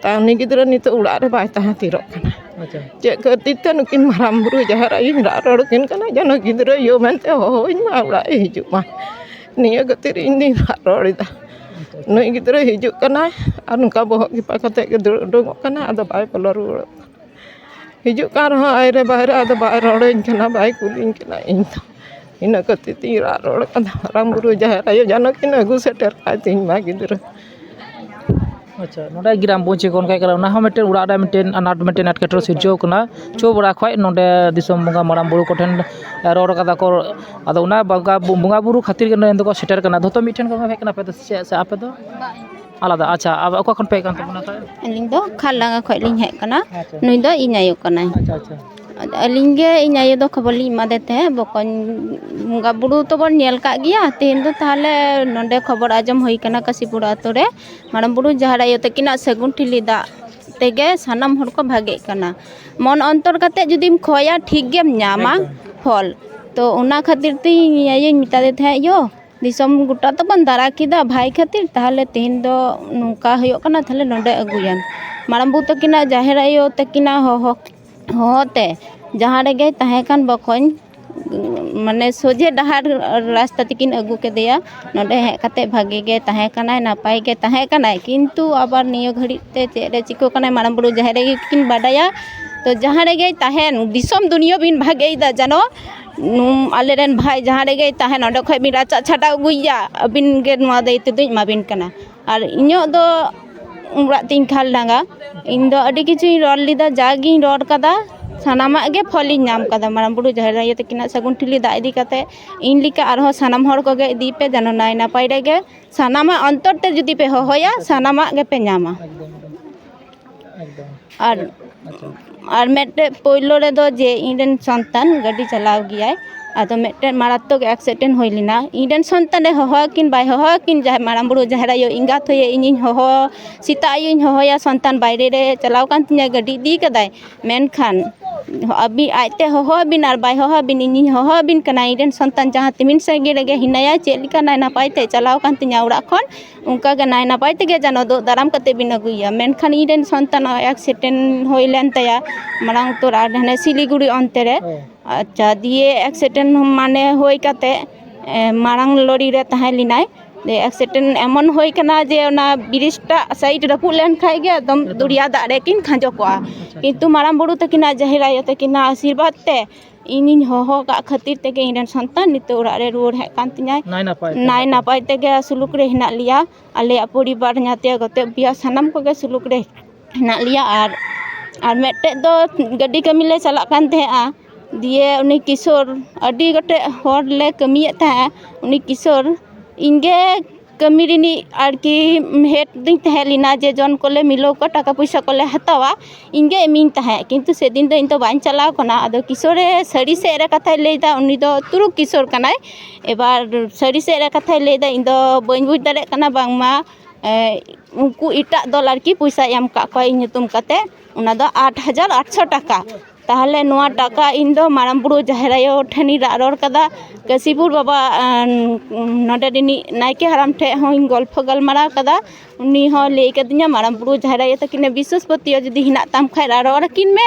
ᱛᱟ ᱩᱱᱤ ᱜᱤᱫᱽᱨᱟᱹ ᱱᱤᱛᱚᱜ ᱚᱲᱟᱜ ᱨᱮ ᱵᱟᱭ ᱛᱟᱦᱮᱸ ᱛᱷᱤᱨᱚᱜ ᱠᱟᱱᱟ᱾ ᱟᱪᱪᱷᱟ᱾ ᱪᱮᱫ ᱠᱷᱟᱹᱛᱤᱨ ᱛᱮ ᱱᱩᱠᱤᱱ ᱢᱟᱨᱟᱝ ᱵᱩᱨᱩ ᱡᱟᱦᱮᱨ ᱟᱭᱳᱧ ᱨᱟᱜ ᱨᱚᱲ ᱠᱤᱱ ᱠᱟᱱᱟ, ᱡᱮᱱᱚ ᱜᱤᱫᱽᱨᱟᱹ ᱭᱳ ᱢᱮᱱᱛᱮ ᱦᱚᱦᱚᱣᱟᱹᱧ ᱢᱟ, ᱚᱲᱟᱜ ᱮ ᱦᱤᱡᱩᱜ ᱢᱟ᱾ ᱱᱤᱭᱟᱹ ᱠᱷᱟᱹᱛᱤᱨ ᱤᱧ ᱫᱩᱧ ᱨᱟᱜ ᱨᱚᱲ ᱮᱫᱟ᱾ ᱟᱪᱪᱷᱟ, ᱟᱪᱪᱷᱟ᱾ ᱱᱩᱭ ᱜᱤᱫᱽᱨᱟᱹ ᱦᱤᱡᱩᱜ ᱠᱟᱱᱟᱭ ᱟᱨ ᱱᱚᱝᱠᱟ ᱵᱚᱦᱚᱜ ᱠᱷᱮᱯᱟ ᱠᱟᱛᱮ ᱜᱮ ᱫᱟᱹᱲ ᱩᱰᱩᱝᱚᱜ ᱠᱟᱱᱟ, ᱟᱫᱚ ᱵᱟᱭ ᱵᱚᱞᱚ ᱨᱩᱣᱟᱹᱲᱚᱜ ᱠᱟᱱᱟ᱾ ᱦᱤᱡᱩᱜ ᱠᱟᱱ ᱨᱮᱦᱚᱸ ᱟᱭᱨᱮ ᱵᱟᱭᱨᱮ ᱟᱫᱚ ᱵᱟᱭ ᱨᱚᱲᱟᱹᱧ ᱠᱟᱱᱟ, ᱵᱟᱭ ᱠᱩᱞᱤᱧ ᱠᱟᱱᱟ ᱤᱧ ᱫᱚ᱾ ᱤᱱᱟᱹ ᱠᱷᱟᱹᱛᱤᱨ ᱛᱤᱧ ᱨᱟᱜ ᱨᱚᱲ ᱠᱟᱱᱟ, ᱢᱟᱨᱟᱝ ᱵᱩᱨᱩ ᱡᱟᱦᱮᱨ ᱟᱭᱳ ᱡᱟᱱᱚ ᱠᱤᱱ ᱟᱹᱜᱩ ᱥᱮᱴᱮᱨ ᱠᱟᱭ ᱛᱤᱧ ᱢᱟ ᱜᱤᱫᱽᱨᱟᱹ᱾ ᱟᱪᱪᱷᱟ, ᱱᱚᱰᱮ ᱜᱤᱨᱟᱢ ᱵᱚᱸᱭᱪᱤ ᱠᱚ ᱚᱱᱠᱟ ᱠᱟᱱᱟ, ᱚᱱᱟ ᱦᱚᱸ ᱢᱤᱫᱴᱮᱱ ᱚᱲᱟᱜ ᱨᱮ ᱢᱤᱫᱴᱮᱱ ᱟᱱᱟᱴ, ᱢᱤᱫᱴᱮᱱ ᱮᱴᱠᱮᱴᱚᱬᱮ ᱥᱤᱨᱡᱟᱹᱣ ᱠᱟᱱᱟ᱾ ᱪᱳᱯᱟᱲᱟ ᱠᱷᱚᱱ ᱱᱚᱰᱮ ᱫᱤᱥᱚᱢ ᱵᱚᱸᱜᱟ ᱢᱟᱨᱟᱝ ᱵᱩᱨᱩ ᱠᱚᱴᱷᱮᱱ ᱨᱚᱲ ᱠᱟᱫᱟ ᱠᱚ, ᱟᱫᱚ ᱚᱱᱟ ᱵᱚᱸᱜᱟ, ᱵᱚᱸᱜᱟ ᱵᱩᱨᱩ ᱠᱷᱟᱹᱛᱤᱨ ᱜᱮ ᱱᱚᱰᱮ ᱫᱚᱠᱚ ᱥᱮᱴᱮᱨ ᱠᱟᱱᱟ᱾ ᱡᱷᱚᱛᱚ ᱢᱤᱫ ᱴᱷᱮᱱ ᱠᱷᱚᱱ ᱦᱮᱡ ᱠᱟᱱᱟ ᱯᱮ ᱥᱮ ᱪᱮᱫ, ᱥᱮ ᱟᱯᱮ ᱫᱚ ᱟᱞᱟᱫᱟ? ᱟᱪᱪᱷᱟ, ᱟᱯᱮ ᱚᱠᱟ ᱠᱷᱚᱱ ᱯᱮ ᱦᱮᱡ ᱠᱟᱱ ᱛᱟᱵᱚᱱᱟ ᱛᱟᱦᱞᱮ? ᱟᱹᱞᱤᱧ ᱫᱚ ᱠᱷᱟᱨᱞᱟᱝᱜᱟ ᱠᱷᱚᱱ ᱞᱤᱧ ᱦᱮᱡ ᱠᱟᱱᱟ᱾ ᱟᱪᱪᱷᱟ᱾ ᱱᱩᱭ ᱫᱚ ᱤᱧ ᱟᱭᱳ ᱠᱟᱱᱟᱭ᱾ ᱟᱪᱪᱷᱟ, ᱟᱪᱪᱷᱟ᱾ ᱟᱹᱞᱤᱧ ᱜᱮ ᱤᱧ ᱟᱭᱳ ᱫᱚ ᱠᱷᱚᱵᱚᱨ ᱞᱤᱧ ᱮᱢᱟᱫᱮ ᱛᱟᱦᱮᱸᱫ, ᱵᱚᱠᱚᱧ ᱵᱚᱸᱜᱟ ᱵᱩᱨᱩ ᱛᱚᱵᱚᱱ ᱧᱮᱞ ᱠᱟᱜ ᱜᱮᱭᱟ, ᱛᱮᱦᱮᱧ ᱫᱚ ᱛᱟᱦᱞᱮ ᱱᱚᱰᱮ ᱠᱷᱚᱵᱚᱨ ᱟᱸᱡᱚᱢ ᱦᱩᱭ ᱠᱟᱱᱟ ᱠᱟᱥᱤᱯᱩᱨ ᱟᱛᱳ ᱨᱮ ᱢᱟᱨᱟᱝ ᱵᱩᱨᱩ ᱡᱟᱦᱮᱨ ᱟᱭᱳ ᱛᱟᱹᱠᱤᱱᱟᱜ ᱥᱟᱹᱜᱩᱱ ᱴᱷᱤᱞᱤ ᱫᱟᱜ ᱛᱮᱜᱮ ᱥᱟᱱᱟᱢ ᱦᱚᱲ ᱠᱚ ᱵᱷᱟᱜᱮᱜ ᱠᱟᱱᱟ᱾ ᱢᱚᱱ ᱚᱱᱛᱚᱨ ᱠᱟᱛᱮ ᱡᱩᱫᱤᱢ ᱠᱷᱚᱭᱟ, ᱴᱷᱤᱠ ᱜᱮᱢ ᱧᱟᱢᱟ ᱮᱠᱫᱚᱢ᱾ ᱯᱷᱚᱞ᱾ ᱛᱚ ᱚᱱᱟ ᱠᱷᱟᱹᱛᱤᱨ ᱛᱮ ᱤᱧ ᱟᱭᱳᱧ ᱢᱮᱛᱟᱫᱮ ᱛᱟᱦᱮᱸᱫ, ᱭᱳ, ᱫᱤᱥᱚᱢ ᱜᱚᱴᱟ ᱛᱚᱵᱚᱱ ᱫᱟᱬᱟ ᱠᱮᱫᱟ ᱵᱷᱟᱭ ᱠᱷᱟᱹᱛᱤᱨ, ᱛᱟᱦᱞᱮ ᱛᱮᱦᱮᱧ ᱫᱚ ᱱᱚᱝᱠᱟ ᱦᱩᱭᱩᱜ ᱠᱟᱱᱟ, ᱛᱟᱦᱞᱮ ᱱᱚᱰᱮ ᱟᱹᱜᱩᱭᱮᱢ᱾ ᱢᱟᱨᱟᱝ ᱵᱩᱨᱩ ᱛᱟᱹᱠᱤᱱᱟᱜ, ᱡᱟᱦᱮᱨ ᱟᱭᱳ ᱛᱟᱹᱠᱤᱱᱟᱜ ᱦᱚᱦᱚ, ᱦᱚᱦᱚ ᱛᱮ ᱡᱟᱦᱟᱸ ᱨᱮᱜᱮᱭ ᱛᱟᱦᱮᱸ ᱠᱟᱱ ᱵᱚᱠᱚᱧ, ᱢᱟᱱᱮ ᱥᱚᱡᱷᱮ ᱰᱟᱦᱟᱨ ᱨᱟᱥᱛᱟ ᱛᱮᱠᱤᱱ ᱟᱹᱜᱩ ᱠᱮᱫᱮᱭᱟ᱾ ᱱᱚᱰᱮ ᱦᱮᱡ ᱠᱟᱛᱮ ᱵᱷᱟᱜᱮ ᱜᱮ ᱛᱟᱦᱮᱸ ᱠᱟᱱᱟᱭ, ᱱᱟᱯᱟᱭ ᱜᱮ ᱛᱟᱦᱮᱸ ᱠᱟᱱᱟᱭ, ᱠᱤᱱᱛᱩ ᱟᱵᱟᱨ ᱱᱤᱭᱟᱹ ᱜᱷᱟᱹᱲᱤᱡ ᱛᱮ ᱪᱮᱫ ᱨᱮ ᱪᱤᱠᱟᱹ ᱠᱟᱱᱟᱭ ᱢᱟᱨᱟᱝ ᱵᱩᱨᱩ ᱡᱟᱦᱮᱨ ᱟᱭᱳ ᱜᱮᱠᱤᱱ ᱵᱟᱰᱟᱭᱟ᱾ ᱛᱚ ᱡᱟᱦᱟᱸ ᱨᱮᱜᱮᱭ ᱛᱟᱦᱮᱱ, ᱫᱤᱥᱚᱢ ᱫᱩᱱᱤᱭᱟᱹ ᱵᱤᱱ ᱵᱷᱟᱜᱮᱭᱮᱫᱟ ᱡᱮᱱᱚ, ᱱᱩᱢ-, ᱟᱞᱮᱨᱮᱱ ᱵᱷᱟᱭ ᱡᱟᱦᱟᱸ ᱨᱮᱜᱮᱭ ᱛᱟᱦᱮᱱ, ᱚᱸᱰᱮ ᱠᱷᱚᱡ ᱵᱤᱱ ᱨᱟᱪᱟᱜ ᱪᱷᱟᱰᱟᱣ ᱟᱹᱜᱩᱭᱮᱭᱟ, ᱟᱹᱵᱤᱱ ᱜᱮ ᱱᱚᱣᱟ ᱫᱟᱹᱭᱤᱛᱛᱚ ᱫᱚᱧ ᱮᱢᱟ ᱵᱤᱱ ᱠᱟᱱᱟ᱾ ᱟᱨ ᱤᱧᱟᱹᱜ ᱫᱚ ᱚᱲᱟᱜ ᱛᱤᱧ ᱠᱷᱟᱞ ᱰᱟᱸᱜᱟ᱾ ᱤᱧ ᱫᱚ ᱟᱹᱰᱤ ᱠᱤᱪᱷᱩᱧ ᱨᱚᱲ ᱞᱮᱫᱟ, ᱡᱟᱜᱤᱧ ᱨᱚᱲ ᱠᱟᱫᱟ, ᱥᱟᱱᱟᱢᱟᱜ ᱜᱮ ᱯᱷᱚᱞᱤᱧ ᱧᱟᱢ ᱠᱟᱫᱟ᱾ ᱢᱟᱨᱟᱝ ᱵᱩᱨᱩ ᱡᱟᱦᱮᱨ ᱟᱭᱳ ᱛᱟᱹᱠᱤᱱᱟᱜ ᱥᱟᱹᱜᱩᱱ ᱴᱷᱤᱞᱤ ᱫᱟᱜ ᱤᱫᱤ ᱠᱟᱛᱮ ᱤᱧ ᱞᱮᱠᱟ ᱟᱨᱦᱚᱸ ᱥᱟᱱᱟᱢ ᱦᱚᱲ ᱠᱚᱜᱮ ᱤᱫᱤ ᱯᱮ, ᱡᱮᱱᱚ ᱱᱟᱭ ᱱᱟᱯᱟᱭ ᱨᱮᱜᱮ ᱥᱟᱱᱟᱢᱟᱜ ᱚᱱᱛᱚᱨ ᱛᱮ ᱡᱩᱫᱤ ᱯᱮ ᱦᱚᱦᱚᱭᱟ, ᱥᱟᱱᱟᱢᱟᱜ ᱜᱮᱯᱮ ᱧᱟᱢᱟ᱾ ᱮᱠᱫᱚᱢ, ᱮᱠᱫᱚᱢ᱾ ᱮᱠᱫᱚᱢ᱾ ᱟᱨ, ᱟᱪᱪᱷᱟ᱾ ᱟᱨ ᱢᱤᱫᱴᱮᱡ ᱯᱳᱭᱞᱳ ᱨᱮᱫᱚ ᱡᱮ ᱤᱧ ᱨᱮᱱ ᱥᱚᱱᱛᱟᱱ ᱜᱟᱹᱰᱤ ᱪᱟᱞᱟᱣ ᱜᱮᱭᱟᱭ, ᱟᱫᱚ ᱢᱤᱫᱴᱮᱡ ᱢᱟᱨᱟᱛᱢᱚᱠ ᱮᱠᱥᱤᱰᱮᱱᱴ ᱦᱩᱭ ᱞᱮᱱᱟ᱾ ᱤᱧ ᱨᱮᱱ ᱥᱚᱱᱛᱟᱱᱮ ᱦᱚᱦᱚ ᱟᱹᱠᱤᱱ ᱵᱟᱭ ᱦᱚᱦᱚ ᱟᱹᱠᱤᱱ, ᱡᱟᱦᱟᱸᱭ ᱢᱟᱨᱟᱝ ᱵᱩᱨᱩ ᱡᱟᱦᱮᱨ ᱟᱭᱳ ᱮᱸᱜᱟᱛ ᱦᱚᱭᱮ ᱤᱧᱤᱧ ᱦᱚᱦᱚ, ᱥᱮᱛᱟᱜ ᱟᱭᱩᱧ ᱦᱚᱦᱚᱭᱟ, ᱥᱚᱱᱛᱟᱱ ᱵᱟᱭᱨᱮ ᱨᱮ ᱪᱟᱞᱟᱣ ᱠᱟᱱ ᱛᱤᱧᱟᱹ, ᱜᱟᱹᱰᱤ ᱤᱫᱤ ᱠᱟᱫᱟᱭ, ᱢᱮᱱᱠᱷᱟᱱ ᱟᱹᱵᱤᱱ ᱟᱡᱛᱮ ᱦᱚᱦᱚ ᱟᱹᱵᱤᱱ ᱟᱨ ᱵᱟᱭ ᱦᱚᱦᱚ ᱟᱹᱵᱤᱱ, ᱤᱧᱤᱧ ᱦᱚᱦᱚ ᱟᱹᱵᱤᱱ ᱠᱟᱱᱟ, ᱤᱧ ᱨᱮᱱ ᱥᱚᱱᱛᱟᱱ ᱡᱟᱦᱟᱸ ᱛᱤᱢᱤᱱ ᱥᱟᱺᱜᱤᱧ ᱨᱮᱜᱮ ᱦᱮᱱᱟᱭᱟ, ᱪᱮᱫ ᱞᱮᱠᱟ ᱱᱟᱭ ᱱᱟᱯᱟᱭ ᱛᱮ ᱪᱟᱞᱟᱣ ᱠᱟᱱ ᱛᱤᱧᱟᱹ ᱚᱲᱟᱜ ᱠᱷᱚᱱ, ᱚᱱᱠᱟ ᱜᱮ ᱱᱟᱭ ᱱᱟᱯᱟᱭ ᱛᱮᱜᱮ ᱡᱮᱱᱚ ᱫᱳᱜ ᱫᱟᱨᱟᱢ ᱠᱟᱛᱮ ᱵᱤᱱ ᱟᱹᱜᱩᱭᱮᱭᱟ᱾ ᱢᱮᱱᱠᱷᱟᱱ ᱤᱧ ᱨᱮᱱ ᱥᱚᱱᱛᱟᱱ ᱮᱠᱥᱤᱰᱮᱱᱴ ᱦᱩᱭ ᱞᱮᱱ ᱛᱟᱭᱟ ᱢᱟᱲᱟᱝ ᱩᱛᱟᱹᱨ, ᱟᱨ ᱦᱟᱱᱮ ᱥᱤᱞᱤᱜᱩᱲᱤ ᱚᱱᱛᱮ ᱨᱮ᱾ ᱦᱳᱭ᱾ ᱟᱪᱪᱷᱟ, ᱫᱤᱭᱮ ᱮᱠᱥᱤᱰᱮᱱᱴ ᱢᱟᱱᱮ ᱦᱩᱭ ᱠᱟᱛᱮ, ᱮ, ᱢᱟᱲᱟᱝ ᱞᱚᱨᱤ ᱨᱮ ᱛᱟᱦᱮᱸ ᱞᱮᱱᱟᱭ᱾ ᱫᱤᱭᱮ ᱮᱠᱥᱤᱰᱮᱱᱴ ᱮᱢᱚᱱ ᱦᱩᱭ ᱠᱟᱱᱟ ᱡᱮ ᱚᱱᱟ ᱵᱨᱤᱡᱽ ᱴᱟᱜ ᱥᱟᱭᱤᱰ ᱨᱟᱹᱯᱩᱫ ᱞᱮᱱ ᱠᱷᱟᱡ ᱜᱮ ᱮᱠᱫᱚᱢ ᱮᱠᱫᱚᱢ᱾ ᱫᱚᱨᱭᱟ ᱫᱟᱜ ᱨᱮᱠᱤᱱ ᱠᱷᱟᱸᱡᱚ ᱠᱚᱜᱼᱟ᱾ ᱟᱪᱪᱷᱟ, ᱟᱪᱪᱷᱟ᱾ ᱠᱤᱱᱛᱩ ᱢᱟᱨᱟᱝ ᱵᱩᱨᱩ ᱛᱟᱹᱠᱤᱱᱟᱜ ᱡᱟᱦᱮᱨ ᱟᱭᱳ ᱛᱟᱹᱠᱤᱱᱟᱜ ᱟᱥᱤᱨᱵᱟᱫᱽ ᱛᱮ ᱤᱧᱤᱧ ᱦᱚᱦᱚ ᱟᱠᱟᱫ ᱠᱷᱟᱹᱛᱤᱨ ᱛᱮᱜᱮ ᱤᱧ ᱨᱮᱱ ᱥᱚᱱᱛᱟᱱ ᱱᱤᱛᱚᱜ ᱚᱲᱟᱜ ᱨᱮ ᱨᱩᱣᱟᱹᱲ ᱦᱮᱡ ᱠᱟᱱ ᱛᱤᱧᱟᱭ᱾ ᱱᱟᱭ ᱱᱟᱯᱟᱭ ᱛᱮ ᱱᱟᱭ ᱱᱟᱯᱟᱭ᱾ ᱱᱟᱯᱟᱭ ᱛᱮᱜᱮ ᱥᱩᱞᱩᱠ ᱨᱮ ᱦᱮᱱᱟᱜ ᱞᱮᱭᱟ᱾ ᱟᱞᱮᱭᱟᱜ ᱯᱚᱨᱤᱵᱟᱨ, ᱧᱟᱛᱭᱟ, ᱜᱟᱛᱮ, ᱵᱤᱭᱟ, ᱥᱟᱱᱟᱢ ᱠᱚᱜᱮ ᱥᱩᱞᱩᱠ ᱨᱮ ᱦᱮᱱᱟᱜ ᱞᱮᱭᱟ᱾ ᱟᱨ, ᱟᱨ ᱢᱤᱫᱴᱮᱡ ᱫᱚ ᱜᱟᱹᱰᱤ ᱠᱟᱹᱢᱤ ᱞᱮ ᱪᱟᱞᱟᱜ ᱠᱟᱱ ᱛᱟᱦᱮᱸᱜᱼᱟ, ᱫᱤᱭᱮ ᱩᱱᱤ ᱠᱤᱥᱳᱨ, ᱟᱹᱰᱤ ᱜᱚᱴᱮᱡ ᱦᱚᱲ ᱞᱮ ᱠᱟᱹᱢᱤᱭᱮᱫ ᱛᱟᱦᱮᱸᱜᱼᱟ, ᱩᱱᱤ ᱠᱤᱥᱳᱨ ᱤᱧ ᱜᱮ ᱠᱟᱹᱢᱤ ᱨᱤᱱᱤᱡ ᱟᱨᱠᱤ ᱦᱮᱰ ᱫᱩᱧ ᱛᱟᱦᱮᱸ ᱞᱮᱱᱟ, ᱡᱮ ᱡᱚᱱ ᱠᱚᱞᱮ ᱢᱤᱞᱟᱹᱣ ᱠᱚᱣᱟ, ᱴᱟᱠᱟ ᱯᱚᱭᱥᱟ ᱠᱚᱞᱮ ᱦᱟᱛᱟᱣᱟ, ᱤᱧ ᱜᱮ ᱮᱢᱤᱧ ᱛᱟᱦᱮᱸᱫ᱾ ᱠᱤᱱᱛᱩ ᱥᱮᱫᱤᱱ ᱫᱚ ᱤᱧ ᱫᱚ ᱵᱟᱹᱧ ᱪᱟᱞᱟᱣ ᱠᱟᱱᱟ᱾ ᱟᱫᱚ ᱠᱤᱥᱳᱨᱮ ᱥᱟᱹᱨᱤ ᱥᱮᱫ ᱨᱮ ᱠᱟᱛᱷᱟᱭ ᱞᱟᱹᱭᱫᱟ, ᱩᱱᱤ ᱫᱚ ᱛᱩᱨᱩᱠ ᱠᱤᱥᱳᱨ ᱠᱟᱱᱟᱭ᱾ ᱮᱵᱟᱨ ᱥᱟᱹᱨᱤ ᱥᱮᱫ ᱨᱮ ᱠᱟᱛᱷᱟᱭ ᱞᱟᱹᱭᱫᱟ, ᱤᱧ ᱫᱚ ᱵᱟᱹᱧ ᱵᱩᱡᱽ ᱫᱟᱲᱮᱭᱟᱜ ᱠᱟᱱᱟ ᱵᱟᱝᱢᱟ, ᱮ, ᱩᱱᱠᱩ ᱮᱴᱟᱜ ᱫᱚᱞ ᱟᱨᱠᱤ ᱯᱚᱭᱥᱟᱭ ᱮᱢ ᱠᱟᱜ ᱠᱚᱣᱟ ᱤᱧ ᱧᱩᱛᱩᱢ ᱠᱟᱛᱮ, ᱚᱱᱟ ᱫᱚ ᱟᱴ ᱦᱟᱡᱟᱨ ᱟᱴᱥᱚ ᱴᱟᱠᱟ᱾ ᱛᱟᱦᱚᱞᱮ ᱱᱚᱣᱟ ᱴᱟᱠᱟ ᱤᱧ ᱫᱚ ᱢᱟᱨᱟᱝ ᱵᱩᱨᱩ ᱡᱟᱦᱮᱨ ᱟᱭᱳ ᱴᱷᱮᱱᱤᱧ ᱨᱟᱜ ᱨᱚᱲ ᱠᱟᱫᱟ, ᱠᱟᱹᱥᱤᱯᱩᱨ ᱵᱟᱵᱟ, ᱟᱸ, ᱱᱚᱰᱮ ᱨᱤᱱᱤᱡ ᱱᱟᱭᱠᱮ ᱦᱟᱲᱟᱢ ᱴᱷᱮᱡ ᱦᱚᱸᱧ ᱜᱚᱞᱯᱷᱚ ᱜᱟᱞᱢᱟᱨᱟᱣ ᱠᱟᱫᱟ᱾ ᱩᱱᱤ ᱦᱚᱸ ᱞᱟᱹᱭ ᱠᱟᱫᱤᱧᱟ, ᱢᱟᱨᱟᱝ ᱵᱩᱨᱩ ᱡᱟᱦᱮᱨ ᱟᱭᱳ ᱛᱟᱹᱠᱤᱱᱟᱜ ᱵᱤᱥᱥᱟᱹᱥ ᱯᱟᱹᱛᱭᱟᱹᱣ ᱡᱩᱫᱤ ᱦᱮᱱᱟᱜ ᱛᱟᱢ ᱠᱷᱟᱡ, ᱨᱟᱜ ᱨᱚᱲ ᱟᱹᱠᱤᱱ ᱢᱮ᱾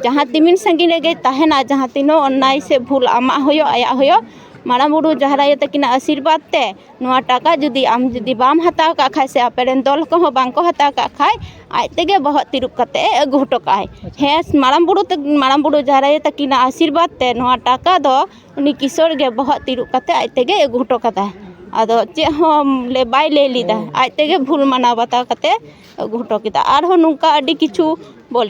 ᱡᱟᱦᱟᱸ ᱛᱤᱢᱤᱱ ᱥᱟᱺᱜᱤᱧ ᱨᱮᱜᱮᱭ ᱛᱟᱦᱮᱱᱟ, ᱡᱟᱦᱟᱸ ᱛᱤᱱᱟᱹᱜ ᱚᱱᱱᱟᱭ ᱥᱮ ᱵᱷᱩᱞ ᱟᱢᱟᱜ ᱦᱩᱭᱩᱜ, ᱟᱭᱟᱜ ᱦᱩᱭᱩᱜ, ᱢᱟᱨᱟᱝ ᱵᱩᱨᱩ ᱡᱟᱦᱮᱨ ᱟᱭᱳ ᱛᱟᱹᱠᱤᱱᱟᱜ ᱟᱥᱤᱨᱵᱟᱫᱽ ᱛᱮ ᱱᱚᱣᱟ ᱴᱟᱠᱟ ᱡᱩᱫᱤ ᱟᱢ ᱡᱩᱫᱤ ᱵᱟᱢ ᱦᱟᱛᱟᱣ ᱠᱟᱜ ᱠᱷᱟᱡ ᱥᱮ ᱟᱯᱮ ᱨᱮᱱ ᱫᱚᱞ ᱠᱚᱦᱚᱸ ᱵᱟᱝ ᱠᱚ ᱦᱟᱛᱟᱣ ᱠᱟᱜ ᱠᱷᱟᱡ, ᱟᱡ ᱛᱮᱜᱮ ᱵᱚᱦᱚᱜ ᱛᱤᱨᱩᱵ ᱠᱟᱛᱮ ᱮ ᱟᱹᱜᱩ ᱦᱚᱴᱚ ᱠᱟᱜᱼᱟᱭ᱾ ᱦᱮᱸ, ᱢᱟᱨᱟᱝ ᱵᱩᱨᱩ ᱛᱟᱹ-, ᱢᱟᱨᱟᱝ ᱵᱩᱨᱩ ᱡᱟᱦᱮᱨ ᱟᱭᱳ ᱛᱟᱹᱠᱤᱱᱟᱜ ᱟᱥᱤᱨᱵᱟᱫᱽ ᱛᱮ ᱱᱚᱣᱟ ᱴᱟᱠᱟ ᱫᱚ ᱩᱱᱤ ᱠᱤᱥᱚᱲ ᱜᱮ ᱵᱚᱦᱚᱜ ᱛᱤᱨᱩᱵ ᱠᱟᱛᱮ ᱟᱡ ᱛᱮᱜᱮ ᱟᱹᱜᱩ ᱦᱚᱴᱚ ᱠᱟᱫᱟ᱾ ᱟᱫᱚ ᱪᱮᱫ ᱦᱚᱸ ᱞᱮ ᱵᱟᱭ ᱞᱟᱹᱭ ᱞᱮᱫᱟ, ᱟᱡ ᱛᱮᱜᱮ ᱵᱷᱩᱞ ᱢᱟᱱᱟᱣ ᱵᱟᱛᱟᱣ ᱠᱟᱛᱮ ᱟᱹᱜᱩ ᱦᱚᱴᱚ ᱠᱮᱫᱟ᱾ ᱟᱨᱦᱚᱸ ᱱᱚᱝᱠᱟ ᱟᱹᱰᱤ ᱠᱤᱪᱷᱩ ᱵᱚᱞ